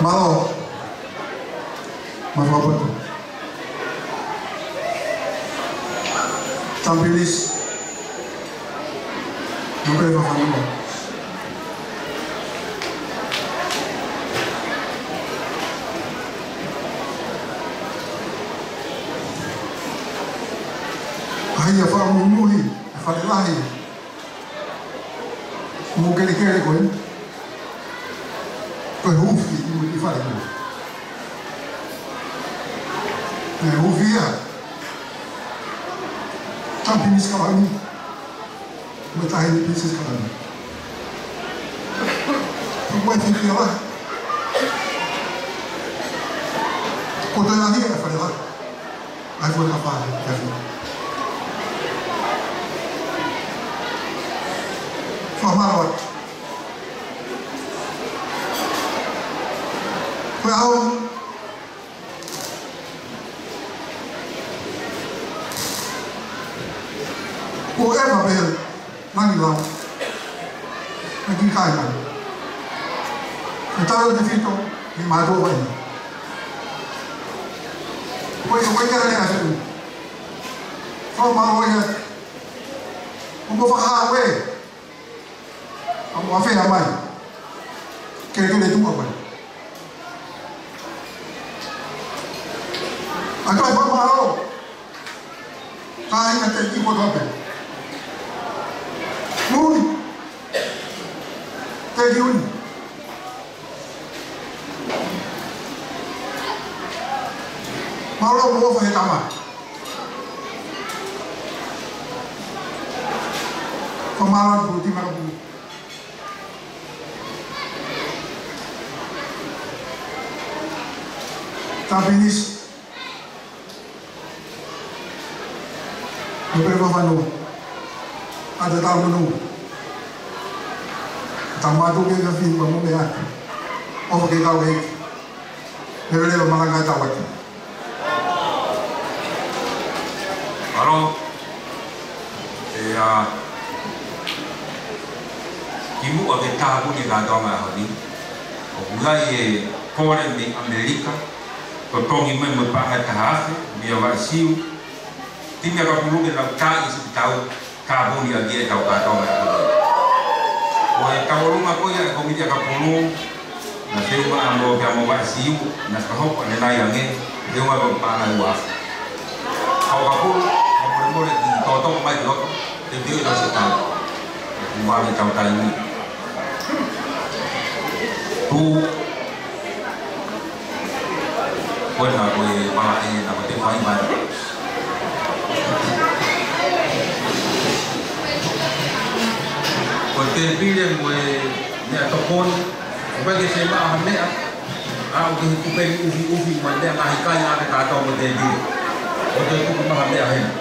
Mālō. Mālō ʻaupito. Champions. Nōpele fakafanongo. ʻAi ʻa e fakamuimuiʻi ʻa e fale lahi. Mou kelekele ko ē. Ko e huufi ʻi muʻa ki he fale ko ē. Ko e huufi ia. Champions Cup ni. Mo e tahi ni Princess Cup ni. Ko e fiefia lahi. Ko e tahi ia ʻa e fale lahi. ʻAi ko e kapa, kafi. Fakamālō atu. Ko e ʻaho ni. Ko e ma pehel. Mangi lau. Mangi kai mai. Ko e tautefito, ʻi mātou ʻi he. Ko e, ko e kele ʻa e ʻEiki. Fakamālō ia. Ko mo fakahā ē. ʻA mo afea mai. Kelekele tuʻa mai. ʻA e fakamālō. Kāinga teʻeki kotoa pē. Muli. Teʻeki uni. Mālō mo ʻofa he tama. Fakamālō atu ki he timi ʻa Pulu. Champions. Nōpele fakafanongo. ʻA e tau manu. Tau mātuʻa ke ka fini pa mo me atu. ʻOfa ke kau ʻEiki. Leveleva malanga ʻa e tau atu. Mālō. ʻE, ʻa, kimuʻa ke tāpuni e kātoanga ʻaho ni. ʻOku ʻi ai e kole mei ʻAmelika. Totongi mai mo e paʻanga ʻe taha afe, mei ʻAvasiu. Timi ʻa Kapulu ke nau tā ʻi siʻi tau, tāpuni ʻaki e tau kātoanga. Ko e tau ʻolunga ko ia e kōmiti ʻa Kapulu, naʻe feʻunga mo pea mo Vasiu, naʻe fakahoko ʻanenai ange, feʻunga ko e paʻanga ʻe ua afe. Ka ʻo Kapulu, ʻo molemole ki tōtō mai ki loto, te te ʻi loto se tau. Ua me tau taimi. Tu. Ko ena ko e malaʻe naʻa ko te fai mai. Ko e tēpile mo e meʻatokoni, ʻoku ʻikai ke se maʻa ha meʻa, ʻa ʻoku ke he kupe ni ʻufiʻufi mai meʻa ngaahi kai ʻa ke kātoa mo e tēpile. ʻOku ke tuku maʻa ha meʻa hena.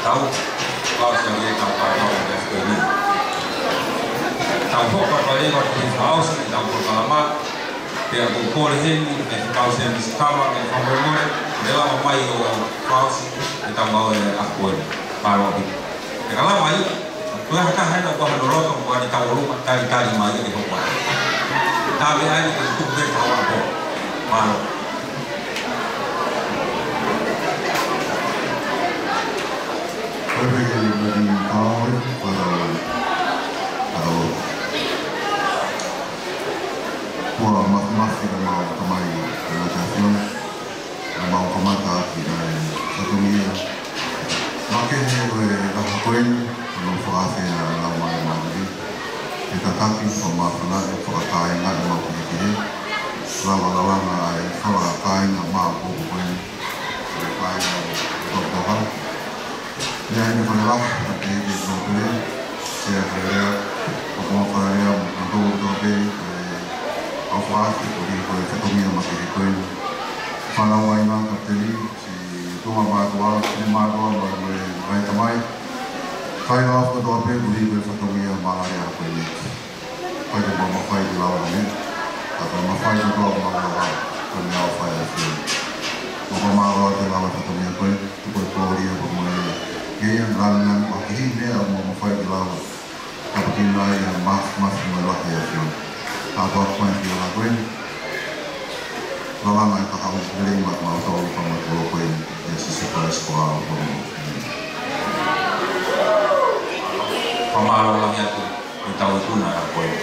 Tau, kau sia ke tau kau kau ke ske ni. Tau hoko atu ai leva ki he fakaʻosi ʻetau polokalama. Pea ʻoku ou kole heni ke tau se misi kama ke fakamolemole, ke lava mai ʻo fakaʻosi ʻetau ngāue ʻaho ko eni. Mālō ʻaupito. Pea ka lava ai, ko e hā ha taha ʻoku ʻi hano loto, ko ʻene tauʻolunga, talitali mai ke hoko atu. Tapu ai ke tuku ke tau ʻapo. Mālō. Ko e pehē ni, ko e pehē ni, kāinga, ʻoku ou, ʻoku ou, ʻoku ou mafimafi ʻemau Tamai ʻi he ʻAfiona, ʻemau kamata ʻaki ʻa e fatongia makehe ko e ʻaho ko eni, ʻo fakaafeʻi ʻa e Laumālie Māʻoniʻoni ke tataki, fakamāfanaʻi, fakakāingaʻi ʻemau kehekehe, lava lalanga ʻa e fala kāinga maʻa ko eni, ʻa e kāinga ʻo Tokotoka. Ia, ʻi he fale lahi, ʻa e ʻEiki Toketā Pele, Sea Fale Alea, ʻa e kau fale lea, mo e kau toketā pē, ʻa e kau fakaafeʻi koeʻuhi ko e fatongia makehe ko eni. Fānau, kāinga, kapiteni, siʻi tuʻunga mātuʻa, siʻi mātuʻa, mo e, mo e ngaahi tamai. Kāinga kotoa pē koeʻuhi ko e fatongia mālie ko eni. ʻIkai ke mau mafai ke lava ni, ka ko e mafai kotoa ʻoku mau lava, ko e meʻa ʻoku fai ʻe he ʻAfiona. Mau fakamālō atu he lava fatongia ko eni, tuku e kolōlia pea mo e ngeia, lāngilangi, ʻa e kiʻi meʻa ʻoku mau mafai ke lava. Tāpuekina ai ʻa e mafimafi mo e lahi ʻa e ʻAfiona. Tāpuaki mai ki he ʻaho ko eni. Lalanga ʻa e kahaʻu lelei maʻa kimautolu, ka mau tolo ko eni, ʻia Sīsū Kalaisi ko homau ʻAlo. Fakamālō lahi atu, ʻi he tau ikuna ʻa ko eni.